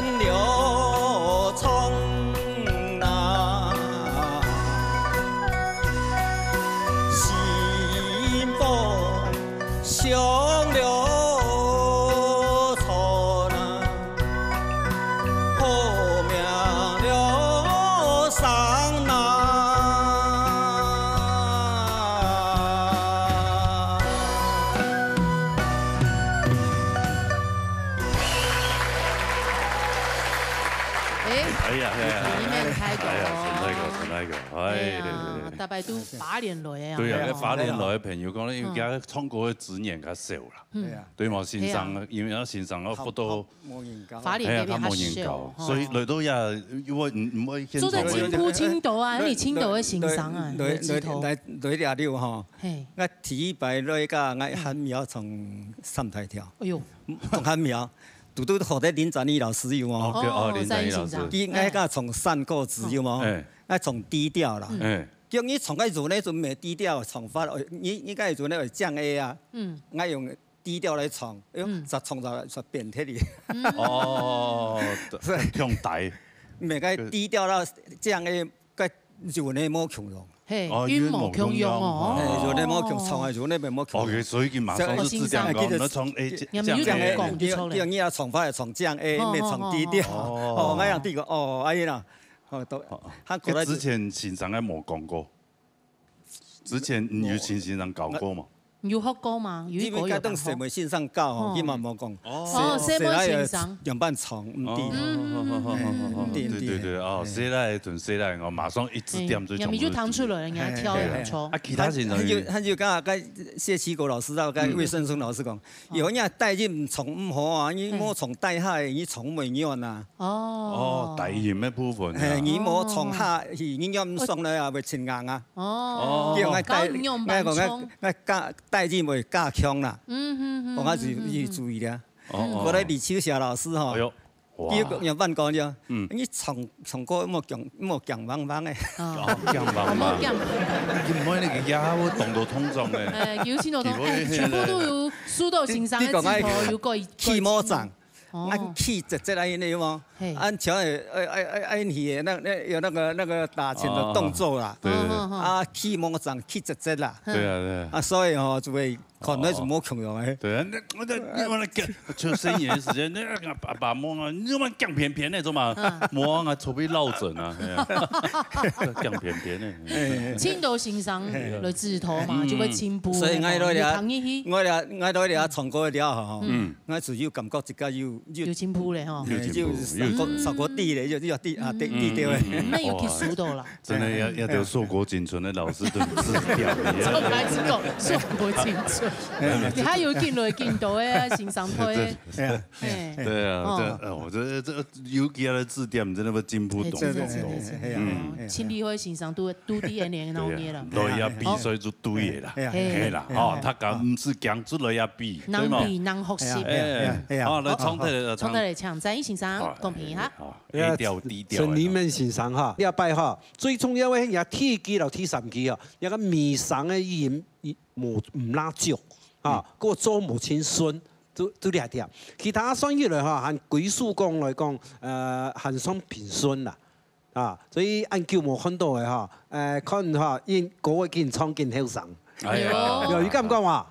流芳啊，幸福上流芳啊，好命流芳啊。哎，哎呀，哎呀，你们开口哎呀，陈大哥，陈大哥，哎，哎呀，对对对。大家都花蓮來的啊。对啊，哦。花蓮來的朋友講，因為佢唱歌的資源較少啦。嗯。对啊。对嘛，先生，哎呀。因為啊，先生啊，不多，無人教。花蓮那邊較少，哎呀，較無人教，哦。所以來到呀，因為毋，毋會現場做得進步青島啊，你青島的先生啊，來，來，來，來，來這裡吼。嘿。我第一擺來个，我還沒有從三台跳。哎喲。從還沒有，拄拄好在林展義老師有無？哦，哦，林展義老師。展義先生。第一，我个從山歌子有無？哎。我從低調啦。嗯。哎。 叫你唱个時陣，你就毋係低調唱法，你，你个時陣會降A啊，嗯。愛用低調來唱，哎喲，嗯。再唱就，就變忒哩。嗯。哦，所以降低。毋係該低調到降A，該時陣無共樣。嘿，哦，韻無共樣哦。哎，時陣無共，唱个時陣無共樣。OK，所以佢馬上就指點講，所以，你唱A，你，降A，你，你，你啊唱法係唱降A，哦，毋係唱低調。哦，哦，哦。哦，𠊎樣知个，哦，哎呀啦。 哦，都，哦，哦。還過來就，該之前先生也無講過，之前你有請先生教過嗎？有學過嗎？有一個有學過。因為該當時無先生教吼，哦。佢嘛無講。哦。哦，細妹先生。樣般唱，毋知。哦，嗯，嗯，嗯，嗯，嗯，嗯，嗯，嗯，對，對，對，哦，哎。細妹同細妹，哦，馬上一指點就，哎，人家就唱出來了，人家跳也不錯。哎，哎，哎。啊，其他先生有，還有，還有剛剛跟謝啟國老師啊，跟魏生松老師講，嗯。有人家帶入唱毋好啊，你莫唱大海，你唱毋會遠啊。 哦。哦，低音个部分啊。嘿，你莫唱下去，哦。你要毋上來啊，會真硬啊。哦。叫𠊎帶，教你用板衝。𠊎講𠊎，𠊎加帶入會加強啦。嗯，嗯，嗯，講下注，嗯，嗯，嗯。注意啦。哦，哦。過來李秋霞老師吼，哎喲，哇。佢講樣般講呢，嗯。你唱，唱歌莫講，莫講汪汪个。哦。哦，講汪汪。莫講。你莫那個呀，我動到通脹个。哎，有聽到通，哎，全部都有收到先生个指頭，你，你講啊，有過一，起毛掌。 哦。啊，起節節啊，因為有無？嘿。啊，像會，愛，愛，愛，愛去的，那，那，有那個，那個打拳的動作啦。哦，對，對。哦，哦，哦。啊，起毛掌，起節節啦。對啊，對啊。啊，所以吼，就會看那什麼恐龍哎。對啊，那，那，那，那，就生眼的時間，那個阿爸，阿爸摸啊，你怎麼降偏偏那種嘛？嗯。摸啊，頭皮落枕啊，哎呀，降偏偏的。哎。青島先生來指導嘛，嗯。就會進步。所以𠊎來了，你聽一下。𠊎來，𠊎來了，唱歌了吼。嗯。 𠊎自有感覺自家有，有，有進步咧吼。有進步，有進步。有上過，上過地咧，有，有地，啊，地，地掉咧。嗯，嗯，嗯。那有去收到啦。哇，真的要，要得碩果僅存的老師都很自豪。就開始講碩果僅存。哎。你還有進來進到的啊，先生推的。對，對。哎呀。嘿。對啊，哦。這，呃，我覺得這个有給他的指點，真的會進步多，哎，真的，多，多。真的，真的，哎呀，嗯。哎呀。青島的先生都，都在那邊鬧熱了。對啊，來啊，比賽就對的啦。哎呀，哎呀，嘿啦，哎呀，哦，哎呀。大家毋使驚，出來啊比。 能比能學習。哎，哎，哎，哎，哎，好，來，好，好，好。唱得了，唱得了，請，展義先生，好，公平哈。好，哎，A調，D調的。陳黎明先生哈，這擺哈，最重要的係第二句摎第三句哈，這個尾聲个語音，無，毋罅足哈，嗯。个做無清順，就，就這點。其他算起來哈，還歸屬講來講，呃，還算平順啦。 啊，所以恁久無看到个哈，呃，看哈，因歌會緊唱緊後生。哎呀。有。有，有感覺無？啊。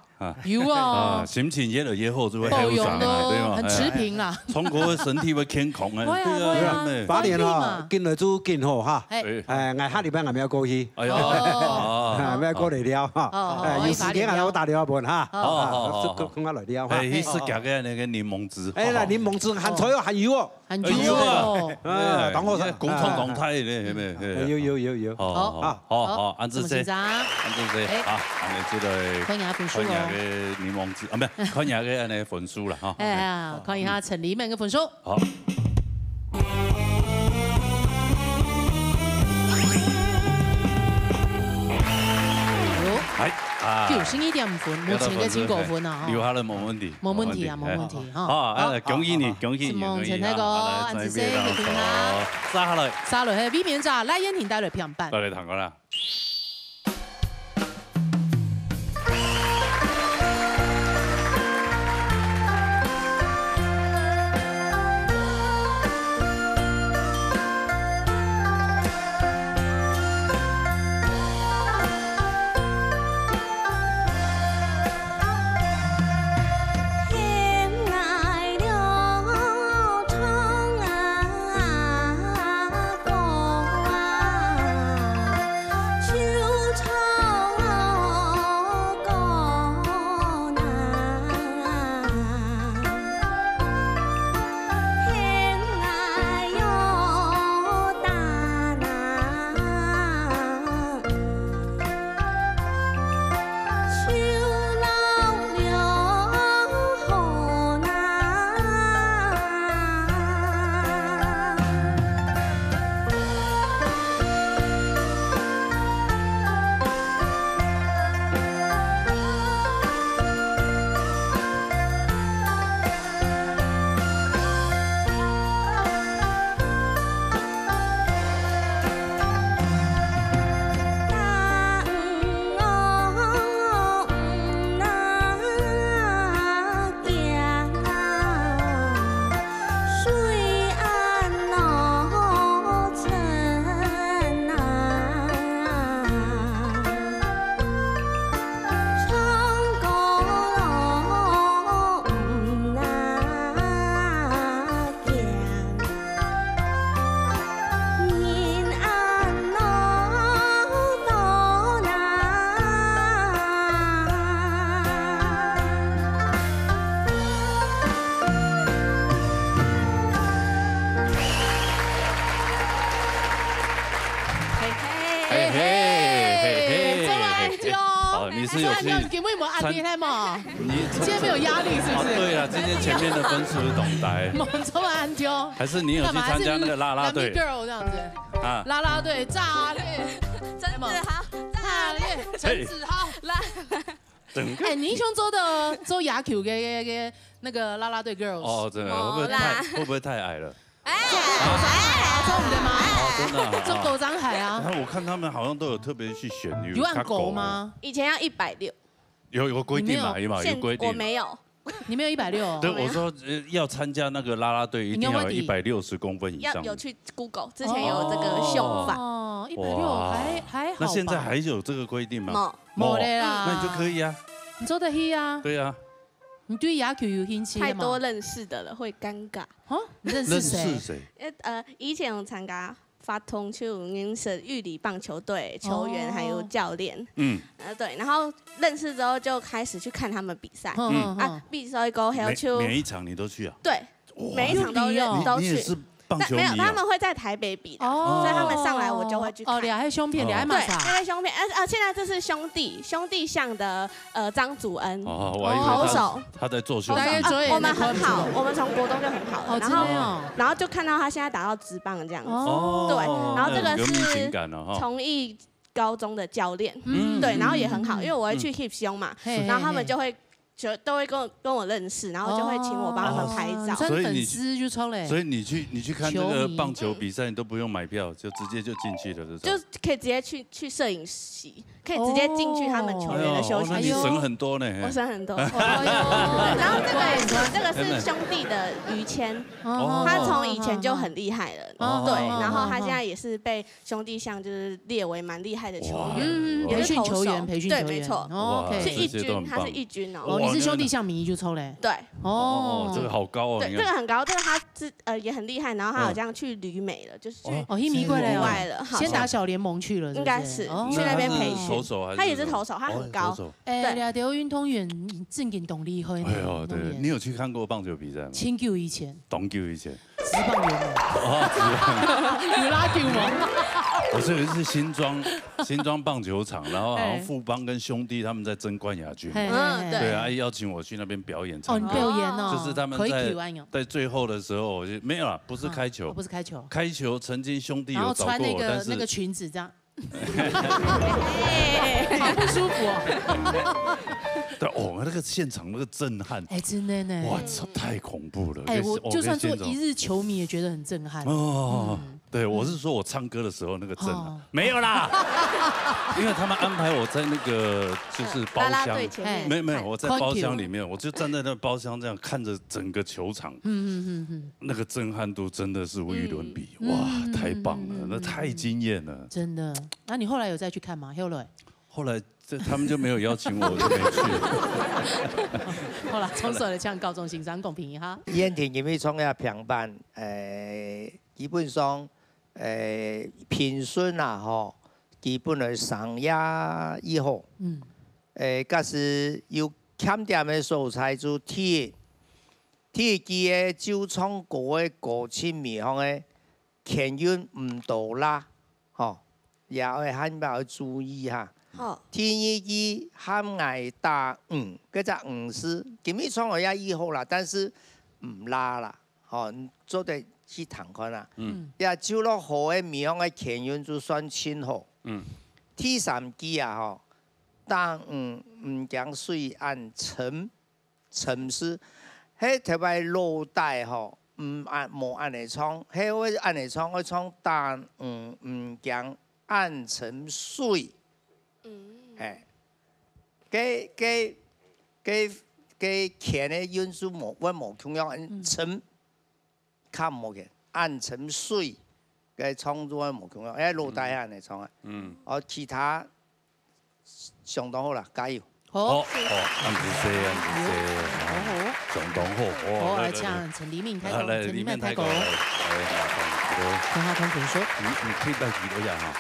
有哦。啊，心情越來越好，就會後生啊，保養咯，對嗎？很持平啦。哎。唱歌个身體會健康啊，會啊，對啊，會啊，對啊。花蓮哈，身體嘛。緊來就緊好哈。哎。哎，𠊎下禮拜𠊎也過去。哎呀。哦。啊，也過來尞哈。哦，哦，哎，有時間𠊎會打電話問哈。哦，哦，哦，哦。啊，就跟，跟𠊎來尞哈。哎，去食這個那個檸檬汁。哎，來，檸檬汁還在哦，還有哦。 很久哦。哎，有啊。啊，哎，當好食。你看講講太咧，係咪？哎。有，有，有，有。好，好，好。好，好，恁仔細，怎麼緊張？恁仔細。哎。好，恁仔細來看一下分數哦。看一下个檸檬汁，啊，毋係，看一下个恁仔分數啦，哈。哎呀，看一下陳黎明个分數。好。哎，啊。九十一點五分，目前个最高分啊，哈。留下來無問題。無問題啊，無問題。 哈。好，啊，恭喜你，恭喜你，恭喜你，陳大哥，恁仔細，恭喜你。好，接下來。接下來，係衛冕者賴燕婷帶來片板。帶來聽看啦。哦，你是有去你有你有压力是不是？你今天没有压力是不是？哦，对了，今天前面的分数是懂呆，我们这么安丢，还是你有去参加那个啦啦队干嘛？是 Lammy girl 这样子，啊？啦啦队炸裂，真的好，炸裂，陈子豪。啦，整个哎，你想做的做野球的个个那个啦啦队 girls，哦，真的会不会哦啦太会不会太矮了？哎，做你的吗？哦，真的啊。做狗张海啊，然后我看他们好像都有特别去选，有按狗？吗？以前要一百六，有有规定嘛，你有嘛有现规定。我没有，你没有一百六？对，没有我说呃要参加那个啦啦队，一定要有一百六十公分以上。要有去 Google，之前有这个秀法，哦，一百六哇还还好吧？那现在还有这个规定吗？没没了啦，那你就可以啊。你做得去啊？对啊，你对野球有兴趣吗？太多认识的了会尴尬。哦，你认识认识谁？谁？呃呃，以前有参加发通，就有认识玉里棒球队球员哦还有教练，嗯，呃对，然后认识之后就开始去看他们比赛，嗯啊，比赛过后每就每一场你都去啊？对，每一场都有比哦有都去你你也是。棒球迷啊？但没有，他们会在台北比啦，哦所以他们上来我就会去看。哦，你还兄弟，哦你还对，蛮啥？那个兄弟，呃呃，现在这是兄弟，兄弟象的呃张祖恩，哦，我还以为好他是投手。他在做秀。大概追我们很好，我们从国中就很好了，哦，然后真的哦。然后就看到他现在打到职棒这样子，哦对，然后这个那有革命情是感了哈。崇义高中的教练，嗯对，然后也很好，因为我会去 hip 胸嘛，嘿然后他们就会就都会跟我跟我认识，然后就会请我帮他们拍照。哦，算粉丝就超嘞。所以你去你去看这个棒球比赛，你都不用买票，就直接就进去了，这种。就可以直接去去摄影席，可以直接进去他们球员的休息室。哎呦，那你省很多呢。我省很多。哎呦然后这个也是这个是兄弟的于谦，哦他从以前就很厉害了，哦对，哦然后他现在也是被兄弟象就是列为蛮厉害的球员，嗯，也是投手培训球员，培训球员，对，没错，哦，OK，是一这些都很棒军，他是一军哦。哦，你是兄弟象迷就超嘞。对哦，对，这个很高，这个他之呃也很厉害，然后他好像去旅美了，就是去哦，移民过来哦，国外了，好像先打小联盟去了，应该是哦去那边培那他是投训。手还是他也是投手，他很高哦投手。哎，对两条运动员真正动力很。哎呦，对，你有去看过棒球比赛吗？很久以前，多久以前？职棒联盟，有拉球吗？我是有一次新庄新庄棒球场，然后好像富邦跟兄弟他们在争冠亚军。嘿嗯对对啊，邀请我去那边表演哦，你唱歌。表演哦，就是他们可以在球按哦，在最后的时候，我就没有啦，不是开球哦，不是开球，开球曾经兄弟然后有找过我，穿那个但是那个裙子这样，哎好不舒服哦。对哦，那个现场那个震撼，哎，真的呢，哇，这太恐怖了。哎，我哦就算做跟现场一日球迷也觉得很震撼。哦，对，我是说我唱歌的时候那个震撼哦，没有啦，因为他们安排我在那个就是包厢啦啦队。前面，没有没有，我在包厢里面，面，我就站在那包厢这样看着整个球场，嗯嗯嗯嗯，那个震撼度真的是无与伦比，哇，太棒了，那太惊艳了。真的。那你后来有再去看吗？后来，后来这他们就没有邀请我，我就没去。好了，从首的唱高中欣赏公平一下。燕婷今日创业平板，誒，基本上，誒，評審啊，吼，基本上生意已好，嗯，誒，假使有欠點个所在，就第一，第一句个就唱歌个歌詞面項个牽韻毋多啦，吼，也愛還愛注意哈。好，第二句喊𠊎打五，該隻五字，今日唱个也已好啦，但是毋罅啦，吼，你做得去聽看啊。嗯也就落好个面項个牽韻就算盡好。嗯，第三句啊，吼，打五毋驚水恁深，深是，係頭擺老底吼，毋恁無恁樣唱，係會恁樣唱，會唱打五毋驚恁深水。嗯，哎，該該該該牽个韻就無會無共樣，深較無个，恁深水，該唱就會無共樣，哎，老底恁樣唱啊。嗯，哦，其他相當好啦，加油！好，好，哦，恁仔細，恁仔細，好好。相當好，好，哦，来唱陈黎明开口，好，来，陈黎明开口黎明开口，，来，来，很好，同学说，你你可以带几多下哈？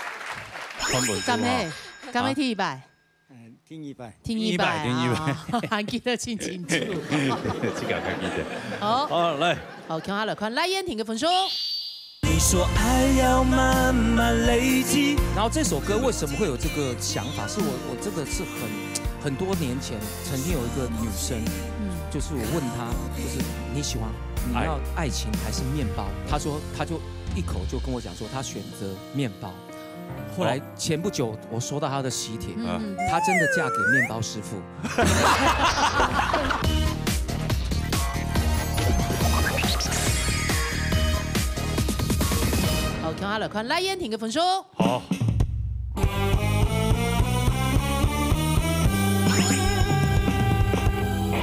川本干妹，干妹第一百，嗯，第二擺。第一百，第一百啊，还记得清清楚。这个还记得。好，好，来，好，看下来看赖燕婷个分数。你说爱要慢慢累积。然后这首歌为什么会有这个想法？是我我这个是很很多年前曾经有一个女生，嗯，就是我问她，就是你喜欢你要爱情还是面包？她说她就一口就跟我讲说她选择面包。后来前不久我收到她的喜帖，嗯，她真的嫁给面包师傅。好，看下来看赖燕婷个分数。好。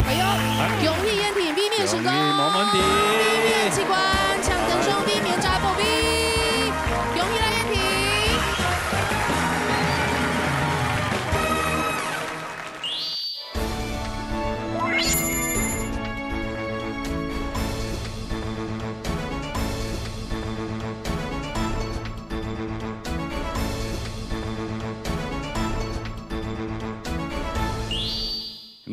哎呦，恭喜燕婷卫冕成功，恭喜，没问题。卫冕七冠，抢登上卫冕draw宝贝，恭喜赖燕婷。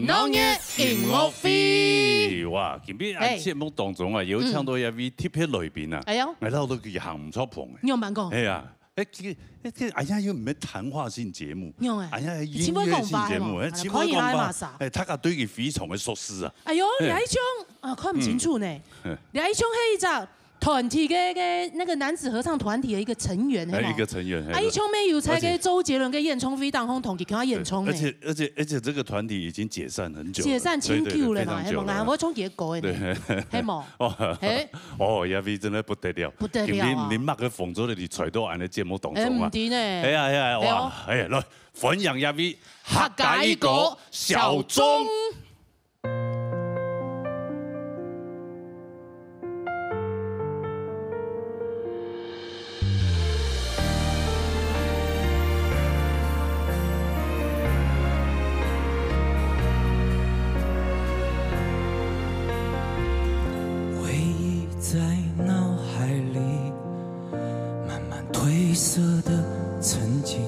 闹热音乐会。哇，今日啊，哎，節目當中啊，有請到一位特別來賓啊，嗯，哎喲，𠊎恅著佢行毋著縫个。你有蠻講？哎呀，哎，這個，哎，這個，哎呀，又毋係談話性節目，你有哎，哎呀，你聽過講法音樂性節目，係無？哎，聽過講法，可以來嘛，啥？哎，大家對佢非常个熟識啊。哎喲，哎，你還一種啊，看毋清楚呢。嗯，嗯，你還一種係一隻 團體个个那個男子合唱團體的一個成員，哎，係無？一個成員，哎，啊，以前乜有在个周杰倫个演唱會當中同佢共下演唱呢。對，而且而且而且這個團體已經解散很久了，解散真久了啦，對對對，係無？非常久了。𠊎還會唱佢个歌呢，對。係無？哦，嘿。哦，亞飛真的不得了，不得了啊。今日你麼个風做得你揣到恁呢節目當中啊？哎，毋知呢。哎呀哎呀，哇，哎喲。哎呀，來，歡迎亞飛，客家一哥小鍾。 回忆在脑海里慢慢褪色的曾经，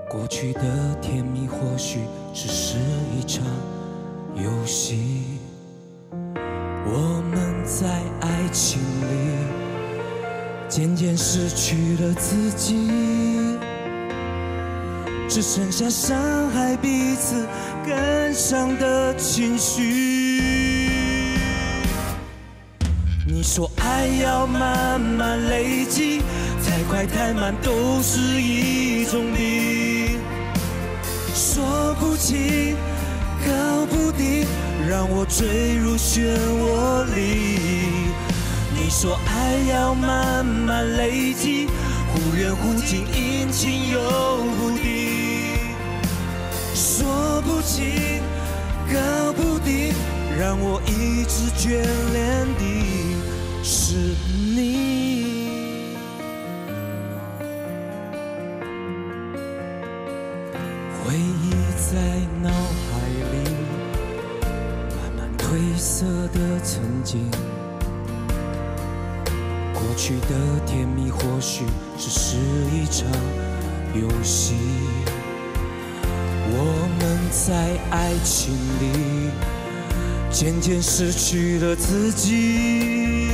过去的甜蜜或许只是一场游戏。我们在爱情里渐渐失去了自己，只剩下伤害彼此感伤的情绪。 你说爱要慢慢累积，太快太慢都是一种病。说不清，搞不定，让我坠入漩涡里。你说爱要慢慢累积，忽远忽近，阴晴又不定。 说不清，搞不定，让我一直眷恋的是你。回忆在脑海里慢慢褪色的曾经，过去的甜蜜或许只是一场游戏。 我们在爱情里渐渐失去了自己，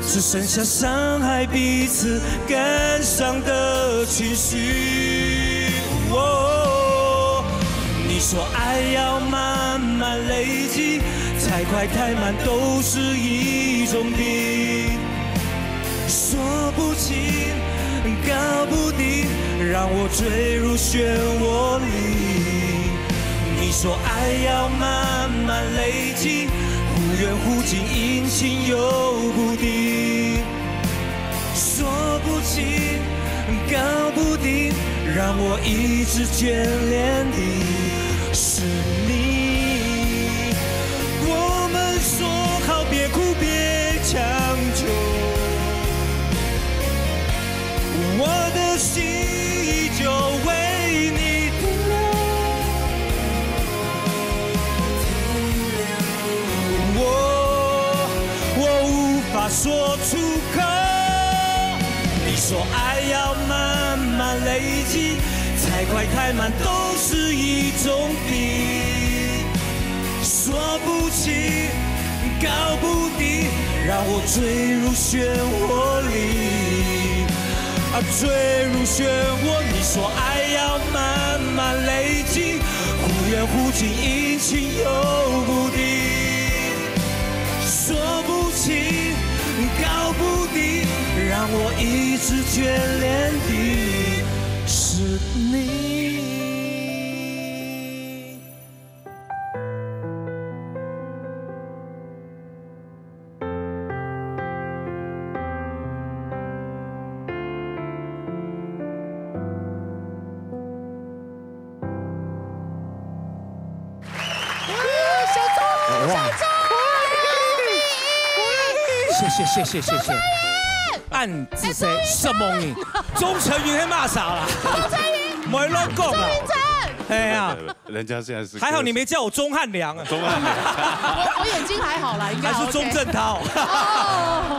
只剩下伤害彼此感伤的情绪。哦，你说爱要慢慢累积，太快太慢都是一种病。 说不清，搞不定，让我坠入漩涡里。你说爱要慢慢累积，忽远忽近，阴晴又不定。说不清，搞不定，让我一直眷恋的是你。我们说好别哭别强求，我的心依旧为你停留。我，我无法说出口。你说爱要慢慢累积，太快太慢都是一种病。 说不清，高不低，让我坠入漩涡里，啊，坠入漩涡，你说爱要慢慢累积，忽远忽近，阴晴又不定，说不清高不低，让我一直眷恋的是你。谢谢谢谢谢谢。暗自 say 什么你？钟成云还骂啥啦？钟成云，没乱讲啦。哎呀，人家现在是还好你没叫我钟汉良啊。钟汉良，我我眼睛还好啦，应该还是钟镇涛，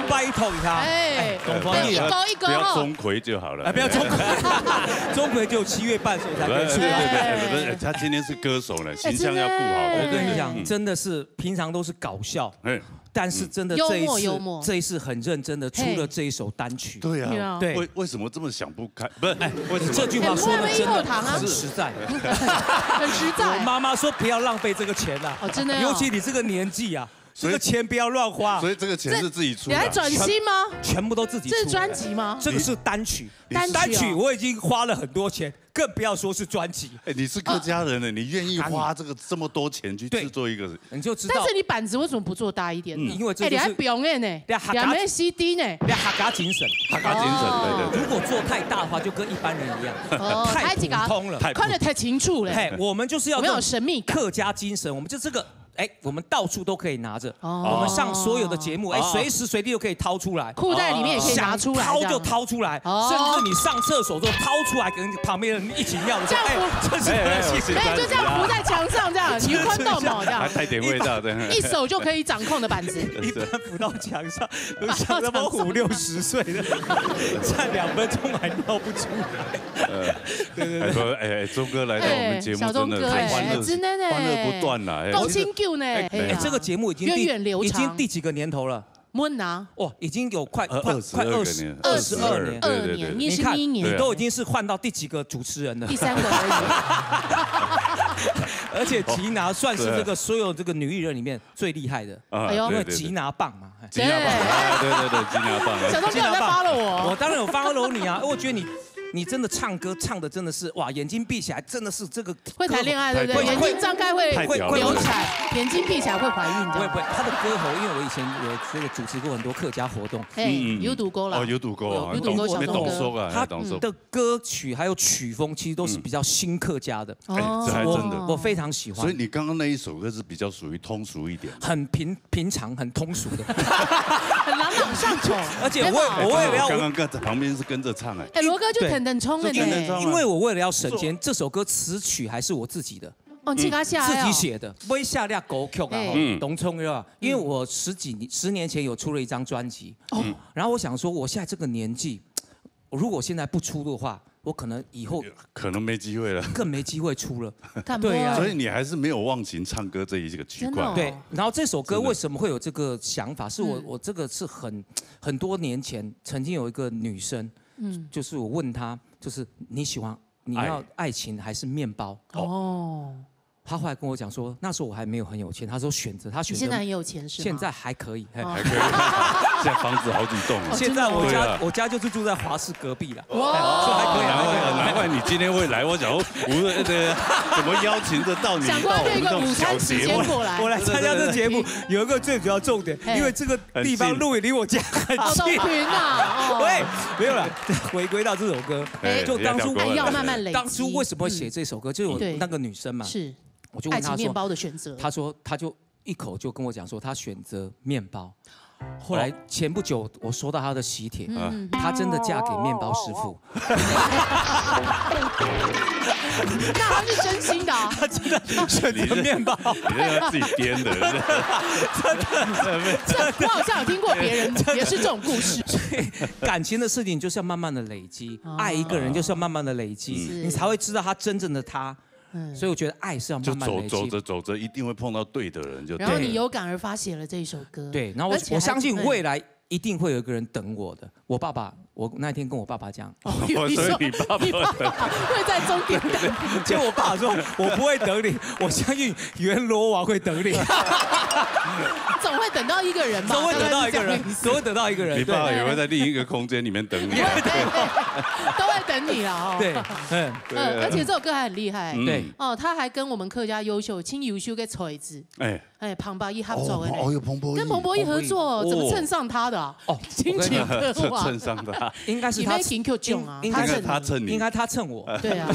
拜托他，哎，董方毅啊，高一高不要钟馗就好了。哎，不要钟馗，钟馗就七月半时候才可以出对来。对对对，他今天是歌手了，形象要顾好。我跟你讲，真的是平常都是搞笑，哎，但是真的幽这一次默幽默这一次很认真的出了这一首单曲。对啊，对为为什么这么想不开？不是，为什么你这句话说的真的我们没有糖啊很实在。很实在。我妈妈说不要浪费这个钱啊，哦真的哦尤其你这个年纪啊，这个钱不要乱花，所以这个钱是自己出的。你还转新吗？全部都自己出。这是专辑吗？这个是单曲，单曲哦单曲我已经花了很多钱，更不要说是专辑。哎，你是客家人呢，你愿意花这个这么多钱去制作一个？你就知道但是，你板子为什么不做大一点呢？因为这就是哎，你还表演呢，你还你还没 C D 呢。你要客家精神，客家精神，对对对。如果做太大的话，就跟一般人一样，哦，太太几个普通了。太普看着太清楚了。嘿，我们就是要我们有神秘感客家精神，我们就这个，哎，我们到处都可以拿着，哦我们上所有的节目，哎，哦随时随地都可以掏出来，裤袋里面也可以拿出来，想掏就这样。掏出来，哦甚至你上厕所都掏出来，跟旁边人一起尿，这样哎，这是我的哎心哎，就这样浮在墙上，这样你看到吗？这样还带点味道，这样。一手就可以掌控的板子。一般浮到墙上，都像他们五六十岁的，站两分钟还尿不出来。还说，哎，哎，钟哥来到我们节目，哎小钟哥真的是欢乐，哎真的呢欢乐不断啦。哎够清旧呢，哎哎呀这个节目已经源第远流长已经第几个年头了？问啊，哇，已经有快呃快快二十二十二个年二十二年，对对对二年，你你是看一年你，都已经是换到第几个主持人了？第三个而而且吉娜算是这个所有这个女艺人里面最厉害的，啊哎呦因为对对对吉娜棒嘛。哎吉娜棒，哎对对对，吉娜棒。已。小钟哥有在 follow 我，我当然有 follow 你啊，我觉得你你真的唱歌唱的真的是哇，眼睛闭起来真的是这个会谈恋爱对不对？太眼睛张开会太屌了流产，眼睛闭起来会怀孕的。不会不会，他的歌喉，因为我以前有这个主持过很多客家活动，哎，有堵过了哦，，有堵过啊，有堵过小钟哥你懂说啊，他懂说。的歌曲还有曲风其实都是比较新客家的。哎，这还真的。我非常喜欢，所以你刚刚那一首歌是比较属于通俗一点。很平平常很通俗的，很朗朗上口。而且我也我为了要刚刚跟在旁边是跟着唱哎。哎，罗哥就等等冲了呢。对对对因为我为了要省钱，这首歌词曲还是我自己的，哦，自家写的哦自己写的，微笑亮狗曲啊哎，嗯，懂冲了。因为我十几年十年前有出了一张专辑，哦，然后我想说，我现在这个年纪，如果现在不出的话，我可能以后可能没机会了。更没机会出了。干嘛对呀所以你还是没有忘情唱歌这一个习惯。真的哦对，然后这首歌真的为什么会有这个想法？是我嗯我这个是很很多年前曾经有一个女生，嗯就是我问她，就是你喜欢你要爱情还是面包？哦，她后来跟我讲说，那时候我还没有很有钱，她说选择，她选择你现在很有钱是吗？现在还可以，嘿哦还可以，现在房子好几栋了。现在我对啊家我家就是住在华视隔壁了，哇所以还可以，还可以。难怪难怪你今天会来，我想说，我这个怎么邀请得到你想过这个午餐时间过来，我来参加这节目有一个最主要重点，嘿因为这个地方录影离我家很好近。痛群啊！哦喂，没有了，回归到这首歌，哎就当初不要跳过爱要慢慢累积。当初为什么会写这首歌？就是我对那个女生嘛，是我就问她说爱情面，包的选择？她说她就一口就跟我讲说，她选择面包。后来前不久我收到她的喜帖，嗯，她真的嫁给面包师傅。那他是真心的啊。她真的选择面包。你这个自己编的，这我好像有听过别人也是这种故事。感情的事情就是要慢慢的累积，哦爱一个人就是要慢慢的累积，是你才会知道他真正的他。所以我觉得爱是要慢慢累积。就走走着走着，一定会碰到对的人，就然后你有感而发写了这一首歌。对，然后我而且还我相信未来一定会有一个人等我的。我爸爸，我那天跟我爸爸讲，有一首所以你爸爸你爸爸会在终点等，结果我爸说我不会等你，我相信阎罗王会等你。总会等到一个人吧？总会等到一个人大概是这样的意，思总会等到一个人。你爸爸对也会在另一个空间里面等你。对对对，都会等你了哦。对，嗯，对啊嗯，而且这首歌还很厉害。对哦，他还跟我们客家优秀、金优秀的才子，哎，哎，彭宝仪合作的呢。哦，有彭宝仪，跟彭宝仪合作，彭宝仪怎么衬上他的啊？哦金曲歌王。衬上他，应该是他你没听过囧啊应他应该是他衬你，应该他衬我。对啊，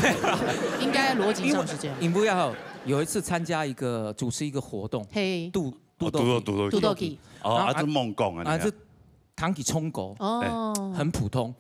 应该逻辑上是这样。因为要有一次参加一个主持一个活动，嘿，杜杜哦豆皮杜豆杜豆皮哦，然后啊，这梦讲啊，啊，你看这糖给冲狗，哦，很普通。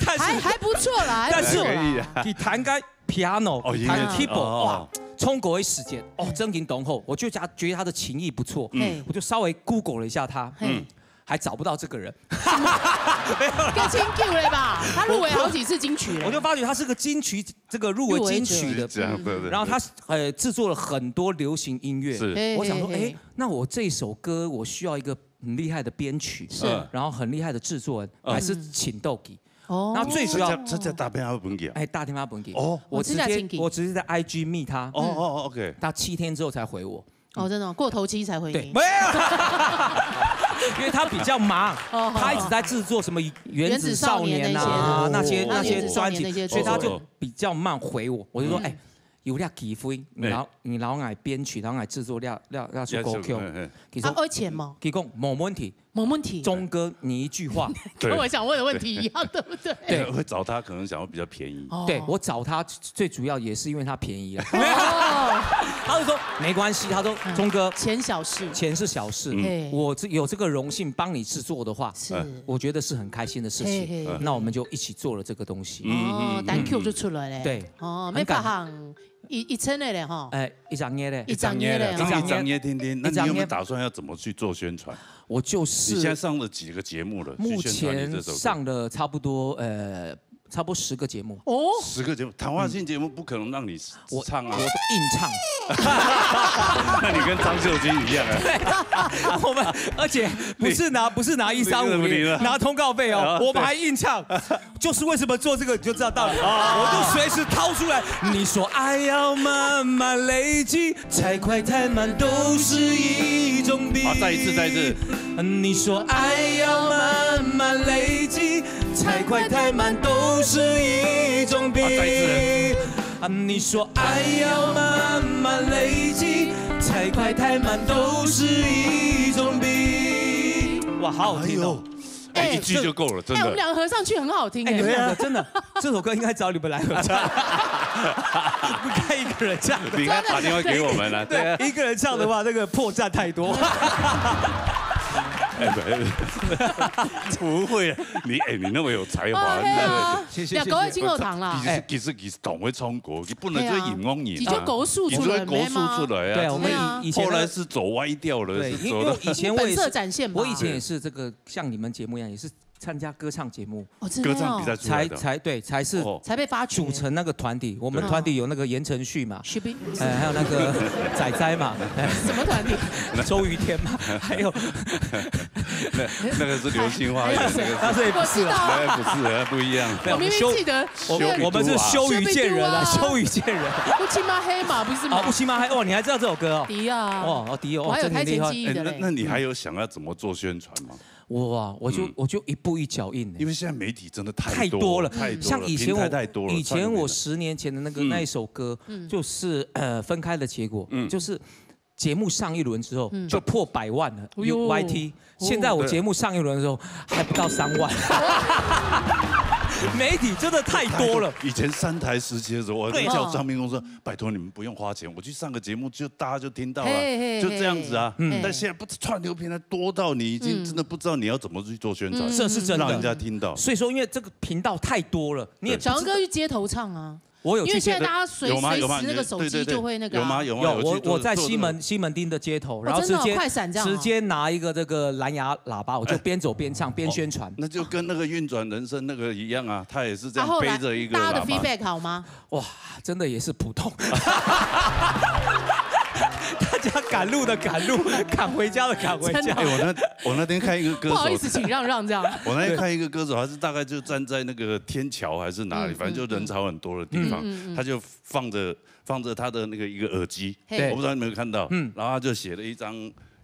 但是还还不错啦，还但是不错啦。可以啊你弹个 piano，哦音乐弹 keyboard，哦哇，冲狗的时间，哦，真紧懂后，我就觉得觉得他的琴艺不错，嘿我就稍微 Google 了一下他，嘿，还找不到这个人，更新旧了吧？他入围好几次金曲了。我就发觉他是个金曲这个入围金曲的，这样对对，然后他呃制作了很多流行音乐，是嘿我想说，嘿嘿哎，那我这首歌我需要一个很厉害的编曲，是嗯然后很厉害的制作人，嗯还是请豆皮。哦，然后最主要这这这打电话分给啊，哎，打电话本给哦我直接我直接请我直接在 I G 密他，哦哦，OK，他七天之后才回我。哦，真的哦，过头七才回对，你没。有，因为他比较忙，哦他一直在制作什么原子少年啊那些原子少年那些那些专哦辑，所以他就比较慢回我。我就说，哎，有这机会，你哎老你老爱编曲，老爱制作，要要要去 Go Q，嘿嘿其实他要钱吗？提供没问题，没问题。钟哥你一句话，对跟我想问的问题一样，对不对？对，会找他可能想要比较便宜，哦对我找他最主要也是因为他便宜啊。哦，他就说没关系，他说钟哥钱小事。钱是小事，嗯嘿，我这有这个荣幸帮你制作的话，是。我觉得是很开心的事嘿嘿情。嘿那我们就一起做了这个东西。嗯哦，单 Q 就出来嘞。对哦，很感没发行一一千的嘞哈。哎，一张耶嘞一，张耶嘞一张耶，哈。一张耶天天，那你有没有打算要怎么去做宣传？我就你现在是上了几个节目了？目去宣传你这首歌前上了差不多呃差不多十个节目。哦，十个节目，谈话性节目不可能让你我唱啊我，都硬唱。那你跟张秀君一样啊。我们而且不是拿不是拿一三五零，那个不灵了拿通告费哦啊，我们还硬唱。就是为什么做这个你就知道道理，我就随时掏出来。你说爱要慢慢累积，太快太慢都是一种病。好，再一次，再一次。你说爱要慢慢累积，太快太慢都是一种病。好，再一次。啊，你说爱要慢慢累积，太快太慢都是一种病。哇，好好听哦！哎，一句就够了，真哎，我们的。两个合唱曲很好听哎，你们哎。两个真的，这首歌应该找你们来合唱，不该一个人唱。你应该打电话给我们了，对啊。一个人唱的话，那个破绽太多。哎，不不会啊，你哎，你那么有才华，哦，对啊，谢谢两个会进后堂啦。其实其实其实懂会唱歌，你不能对啊就引用你你就狗诉出来你就会狗诉出来啊。对，我们对啊以以前后来是走歪掉了，对，是走的因为我以前我也本色展现嘛。我以前也是这个像你们节目一样，也是参加歌唱节目，哦，真的哦歌唱比赛出来的。才才对，才是哦才被发掘。组成那个团体。我们团体有那个言承旭嘛，是不是？哎，还有那个仔仔嘛，哎什么团体？周于天嘛，还有那那个是流星花园，那个是那所以不是了。我知道，哎，不是，那不一样。对，我明明修记得我那个我们是羞于见人啊，羞于度啊羞于见人。乌漆嘛黑嘛，不是吗？啊，乌漆嘛黑哦，你还知道这首歌哦？对呀，哦，哦，迪哦，我还有台前真的厉害记忆的嘞。哎那那你还有想要怎么做宣传吗？哇，我就嗯我就一步一脚印欸因为现在媒体真的太太多多了，太多了，像以前我平台太多了。以前我串流平台十年前的那个嗯那一首歌，嗯就是呃分开的结果，嗯就是节目上一轮之后嗯就破百万了哎呦，Y T。现在我节目上一轮的时候还不到三万，媒体真的太多了。以前三台时期的时候，我还对叫唱片公司，拜托你们不用花钱，我去上个节目就大家就听到了，嘿嘿就这样子啊。嘿但现在不是串流平台多到你已经嗯真的不知道你要怎么去做宣传，嗯这是真的让人家听到。所以说，因为这个频道太多了，你也不知小杨哥去街头唱啊，我有去，因为现在大家随，有吗？有吗？随时那个手机就会那个啊。对，对，对。有吗？有吗？有，有去做，我，我在西门，做这个。西门町的街头，哦，然后直接，真的哦，快闪这样哦。直接拿一个这个蓝牙喇叭，我就边走边唱，哎。边宣传。哦，那就跟那个运转人生那个一样啊，他也是这样啊，后来背着一个喇叭。大家的 feedback 好吗？哇，真的也是普通。大家赶路的赶路，赶回家的赶回家。真的。哎，我那，我那天看一个歌手，不好意思，请让让这样。我那天看一个歌手，他是大概就站在那个天桥还是哪里，嗯，反正就人潮很多的地方，嗯，嗯，嗯。他就放着，放着他的那个一个耳机，嘿。我不知道你有没有看到，嗯。然后他就写了一张，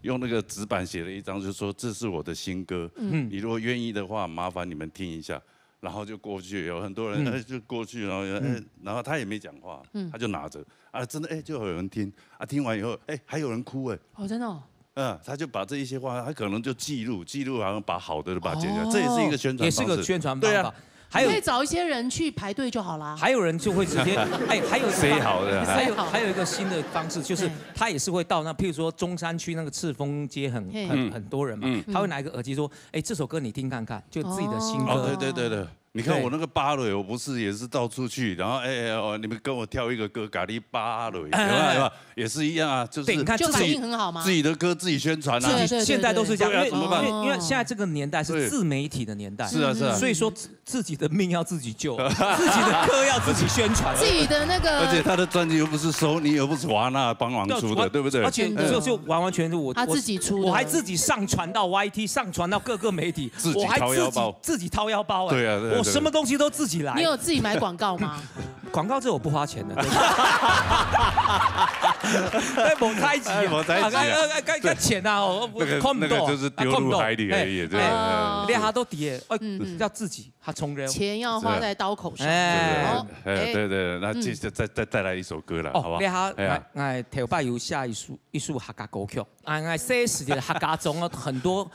用那个纸板写了一张，就说：“这是我的新歌，嗯。你如果愿意的话，麻烦你们听一下。”然后就过去，有很多人，嗯。哎，就过去，然后，哎，嗯。然后他也没讲话，嗯。他就拿着，啊，真的，哎，就有人听，啊，听完以后，哎，还有人哭，哎。哦，真的哦。嗯，他就把这一些话，他可能就记录，记录，然后把好的就把它剪下来，哦。这也是一个宣传方式。也是个宣传方法。对啊。还有，你可以找一些人去排队就好啦。还有人就会直接，哎，还有一个方，谁好的，还有，还有一个新的方式，就是，哎。他也是会到那，譬如说中山区那个赤峰街很，嘿。很，嗯。很多人嘛，嗯。他会拿一个耳机说：“哎，这首歌你听看看，就自己的新歌。”哦。哦，对，对，对，对。你看我那个芭蕾，对。我不是也是到处去，然后，哎，哎，哦，你们跟我跳一个歌，咖哩芭蕾，哎，有没有？哎，哎。有没有？也是一样啊，就是对，你看自己，就反应很好嘛。自己的歌自己宣传啊。自己，对，对，对，现在都是这样，对啊，因为，怎么办？因为，因为现在这个年代是自媒体的年代。对。是啊，是啊。所以说自，自己的命要自己救，自己的歌要自己宣传。自己的那个，而且他的专辑又不是Sony，又不是华纳帮忙出的，对，对不对？而且就，嗯。就完完全全我，他自己出的。我，我还自己上传到Y T，上传到各个媒体，自己我还自己，掏腰包。自己掏腰包，哎。对啊，对啊，对啊。我什么东西都自己来。你有自己买广告吗？广告这我不花钱的。哎，没代誌啊。哎，没代誌啊。哎，哎，哎，哎，哎，钱啊，我，我那个，看不到啊，那个就是丢入海里而已，啊，看不到。对，哎，对。哦。哎，连他都跌，哎，嗯，嗯。要自己，他从人。钱要花在刀口上。哎。好，哎，哎。对，对，那接着再，嗯。再，再来一首歌了，哦，好不好？你好，哎呀。我，我头擺有寫一首，一首客家歌曲，啊，我細時節客家庄有很多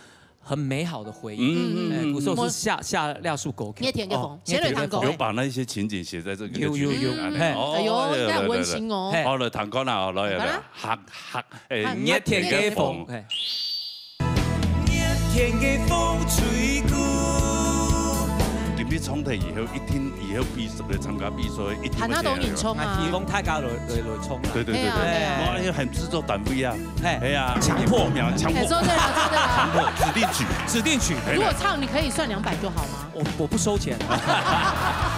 很美好的回憶。嗯，嗯，哎，嗯，古時候是寫，寫這首歌曲。熱天个風，哦，先來聽歌。熱天个風。有把那些情景寫在這個歌曲裡面。有，有，有，嗯，嘿。哦，哎喲，來，來，來。應該很溫馨哦。嘿。好，來，聽看啊，來，來，來。客，客，哎，客，熱天个風，熱天个風。嘿。熱天个風吹過。今日唱忒以後，一定以後比賽，來參加比賽，一定會這樣。喊他都緊唱啊。哎，希望大家來，來，來唱啊。對，對，對，對。嘿啊，嘿啊。哇，因為很製作單位啊。 嘿。哎呀，強迫。強迫，強迫。哎，做對了，做對了。強迫，指定曲。指定曲。哎，如果唱，你可以算兩百就好嗎？我，我不收錢。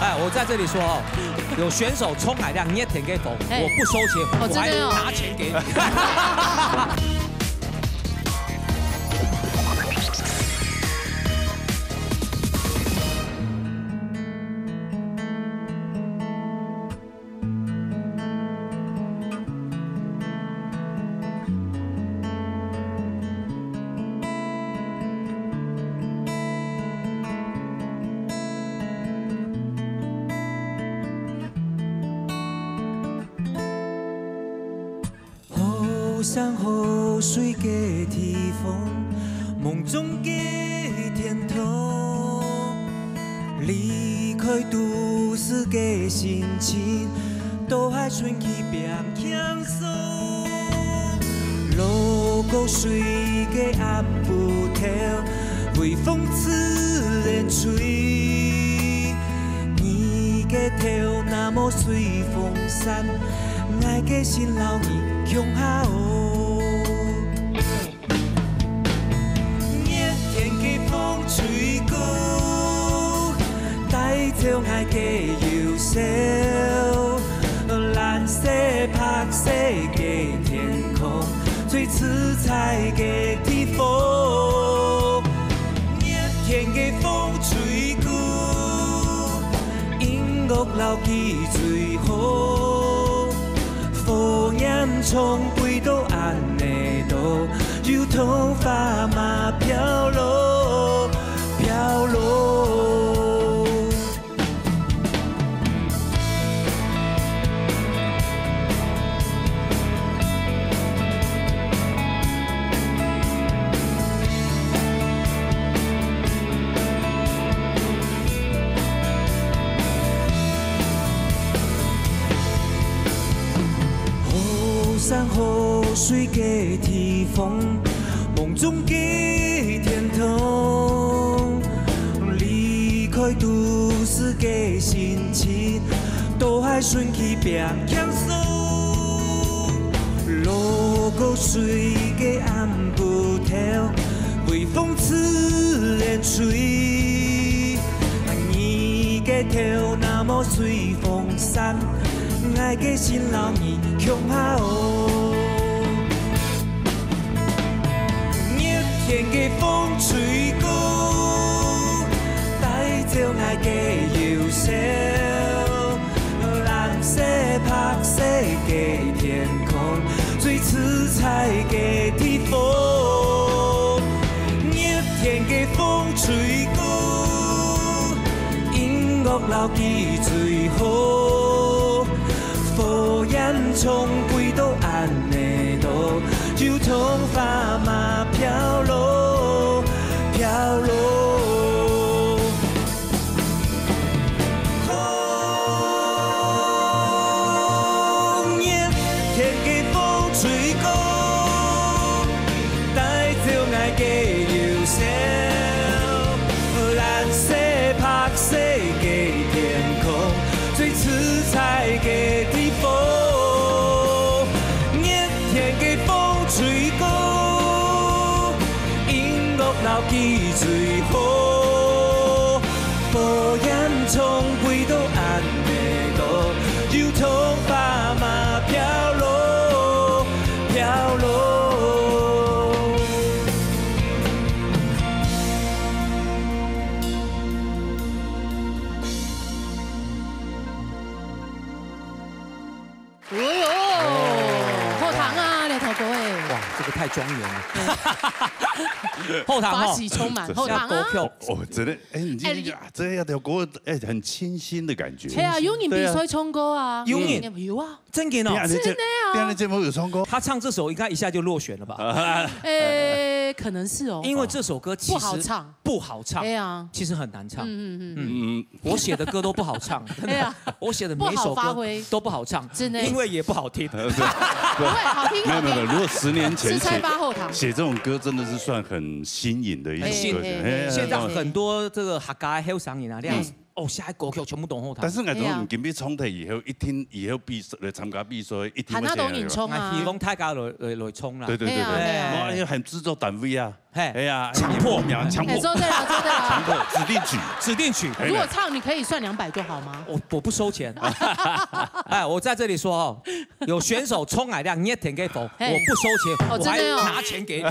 哎，我在這裡說哦，有選手衝海量，你也填給否？哎。我不收錢，哦，我還真的哦。拿錢給你。好山好水个地方，夢中个天堂。離開都市个心情，到海伸去變輕鬆。流過水个暗晡頭，微風自然吹。你个頭那毛隨風散， 𠊎个心摎你共下哦。熱天个風吹過，帶走𠊎个憂愁。藍色、白色个天空，最自在个地方。熱天个風吹過， 音樂摎佢最好。火焰衝飛到恁呢多，油桐花嘛飄落，飄落。 好山好水个地方，夢中个天堂。離開都市个心情，到海順去拚輕鬆，落雨水个暗晡頭，微風自然吹。你个頭那麼隨風散，𠊎个心摎你共下學。熱天个風吹過，帶走𠊎个憂愁。 藍色、白色个天空，最自在个地方。熱天个風吹過，音樂摎佢最好。火焰衝幾多恁呢多，油桐花嘛飄落，飄落。 熱天个風吹過，帶走𠊎个憂愁。藍色、白色个天空，最自在个地方。熱天个風吹過，音樂摎佢最好。 火焰衝幾多恁呢多，油桐花嘛飄落，飄落。哎喲，好聽啊，這條歌哎。哇，這個太莊嚴了。好聽哦。花喜充滿，好聽啊。這歌曲。哦，真的，哎，你這，哎，你這條歌，哎，很清新的感覺。對啊，有人比賽唱歌啊。有人。有啊。真的哦。你這，真的啊。你這節目有唱歌？他唱這首應該一下就落選了吧？呃，可能是哦。因為這首歌其實不好唱。不好唱。對啊。其實很難唱。嗯，嗯，嗯。嗯，我寫的歌都不好唱，真的。對啊。我寫的每一首歌都不好唱，不好發揮。真的。因為也不好聽。不會，好聽，沒有，沒有，沒有，好聽。如果十年前寫，實在發後堂。寫這種歌真的是算很新穎的一種歌曲。哎，哎，哎，哎，現在很多這個客家後生人啊，這樣子，嗯。哦，寫的歌曲全部都好聽。但是𠊎都毋經歷唱的以後，一定以後比賽，來參加比賽，一定會寫的。還那種演唱啊。啊，希望大家來，來，來唱啦。對，對，對，對。哎呀，哎呀。哇，因為很製作單位啊。 嘿，哎呀，強迫。強迫。哎，做得了，做得了。強迫，指定曲。指定曲。哎，如果唱，你可以算兩百就好嗎？我，我不收錢。哎，我在這裡說哦，有選手衝來亮熱天給否，嘿。我不收錢，哦，我還真的哦。拿錢給你。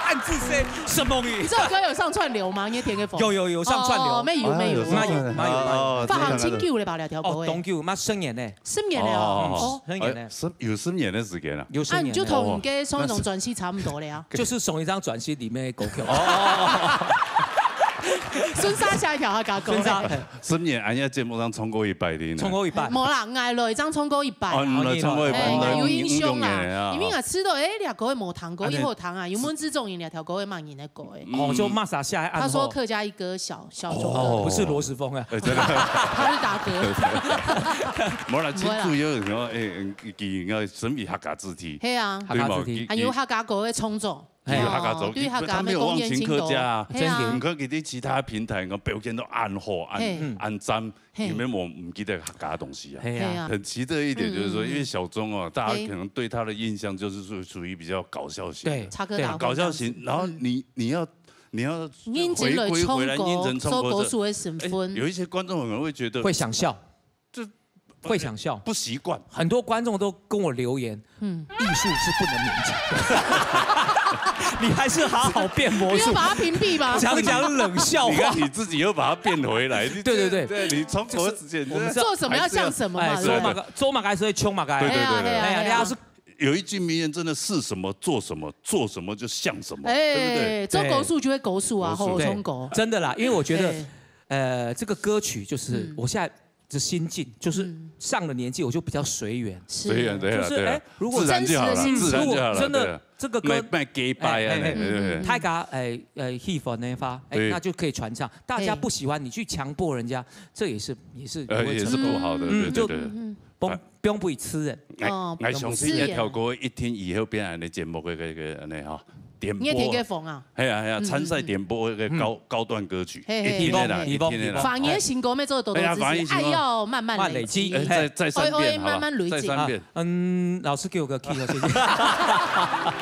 暗自say什麼你？你這首歌有上串流嗎？熱天給否？有，有，有上串流。哦，沒有，沒有。哎，有上串流。那有，那有，那有。哦，放行真久了吧，這條歌，哦，當久，嘛，十年呢。十年了哦。哦。嗯，十年呢。哎，十，有十年的時間了。有十年呢。啊，你就同你个上一張專輯差不多了呀。 就是上一張專輯裡面的歌曲。哦。順續寫一條客家歌。順續。十年，恁樣節目上唱過一擺的呢。唱過一擺。無啦，𠊎來正唱過一擺啊。哦，你來唱過一擺，哎，你來有印象啦。五六年啊。因為𠊎知道，哎，這歌無聽過，哎，以後聽啊，有問製作人這條歌係麼人个歌，哎。哦，就麼儕寫个暗號。他說客家一哥小，小周哥。哦。不是羅時豐啊。哎，真的。他是達哥。無啦，最主要係講，哎，嗯，佢應該身為客家子弟。係啊。對嘛，客家子弟。佢，還有客家歌个創作。 嘿。有客家族，哦，對客家个貢獻真多。他沒有忘情客家啊。嘿啊。你看佢在其他平台，你看表現都恁好，恁，嘿。恁讚，嘿。你們無，毋記得客家的東西啊。嘿啊。嘿啊。很奇特一點就是說，嗯，嗯，嗯。因為小鍾哦，大家可能對他的印象就是屬，屬於比較搞笑型的。對，插科打諢。搞笑型，然後你，你要，你要認真來唱歌，回歸回來認真唱歌的，做歌手的身份。哎，有一些觀眾可能會覺得會想笑。 就會想笑。不習慣。很多觀眾都跟我留言，嗯。藝術是不能勉強。你還是好好變魔術。你有把他屏蔽嗎？講講冷笑話。你看你自己又把他變回來，你對，對，對。這，這，你從頭之前，就是我們這，做什麼要像什麼嘛，哎，對不對？做麼个，做麼个還是會衝麼个。對，對，對，對。哎呀，哎呀，哎呀。哎呀，你要是有一句名言，真的是什麼做什麼，做什麼就像什麼，哎，對不對？做歌手就會歌手啊，對。吼，歌手。對，衝歌。真的啦，因為我覺得，哎。呃，這個歌曲就是，嗯。我現在 這心境，就是上了年紀，嗯。我就比較隨緣。是。隨緣，對啊，就是，對啊。哎，如果自然就好了，真實的心情。自然就好了，如果真的對啊。這個歌，莫，莫假掰啊，哎，哎，哎，對，對，對。大家，哎，哎，喜歡的話，哎，對。那就可以傳唱。大家不喜歡，哎。你去強迫人家，這也是，也是，呃，也是不好的，嗯，對，對，對。就，嗯，嗯。不，不用不以吃人。哎，哦，哎，相信這條歌一定以後變成你節目个，个，个，恁呢哈。點播，你也點給風啊？係啊，係啊，嗯，參賽點播一個高，嗯。高段歌曲，嘿，嘿，一定的啦，嘿，嘿，一定的啦。嘿。反而新歌沒做多多支持，哎呀，反而新歌。愛要慢慢累積。慢累積。哎，再，再三遍，哎，哎，好吧？慢慢累積。再三遍。啊，嗯，老師給我個 key，謝謝。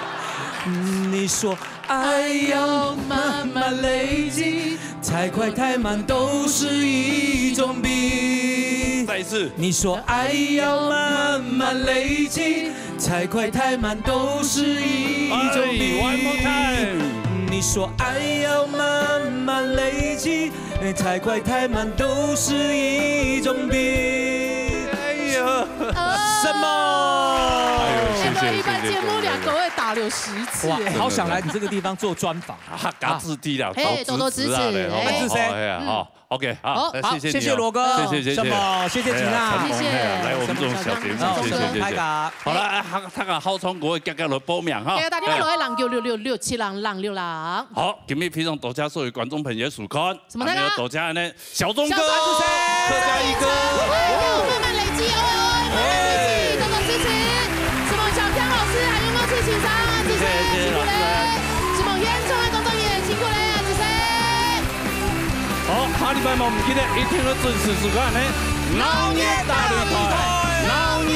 你說愛要慢慢累積，太快太慢都是一種病。再一次。你說愛要慢慢累積，太快太慢都是一種病。哎，one more time。你說愛要慢慢累積，太快太慢都是一種病。哎呀。什麼？哎呦，謝謝，哎，到一半節目，謝謝，謝謝。兩個會打了十次。哇，哎，好想來你這個地方做專訪。啊，嘎吱吱啦，嘿，多多支持，多支持啊，嘞，吼，哎。哦，哎呀，嗯。好，OK，好，好，來，謝謝你哦。好，謝謝羅哥。謝謝，謝謝。什麼？謝謝吉娜。哎呀，成功，謝謝。哎呀，來我們這種小節目，什麼，謝謝，謝謝。拍卡。好了，哎，他，他講好唱歌，大家來報名哈。哎，打電話來，哎。零九六六六七零零六零。好，今日非常多謝所有觀眾朋友收看，什麼大家？還有多謝呢， 小鍾哥，小鍾哥，客家一哥。哎，慢慢累積，哦，慢慢累積，哎。多多支持。承蒙小江老師，還有我自己上，謝謝，謝謝，辛苦了。老師。承蒙現場的工作人員，辛苦了，謝謝。好，下禮拜嘛，毋記得一定要準時收看呢。鬧熱大擂台，鬧熱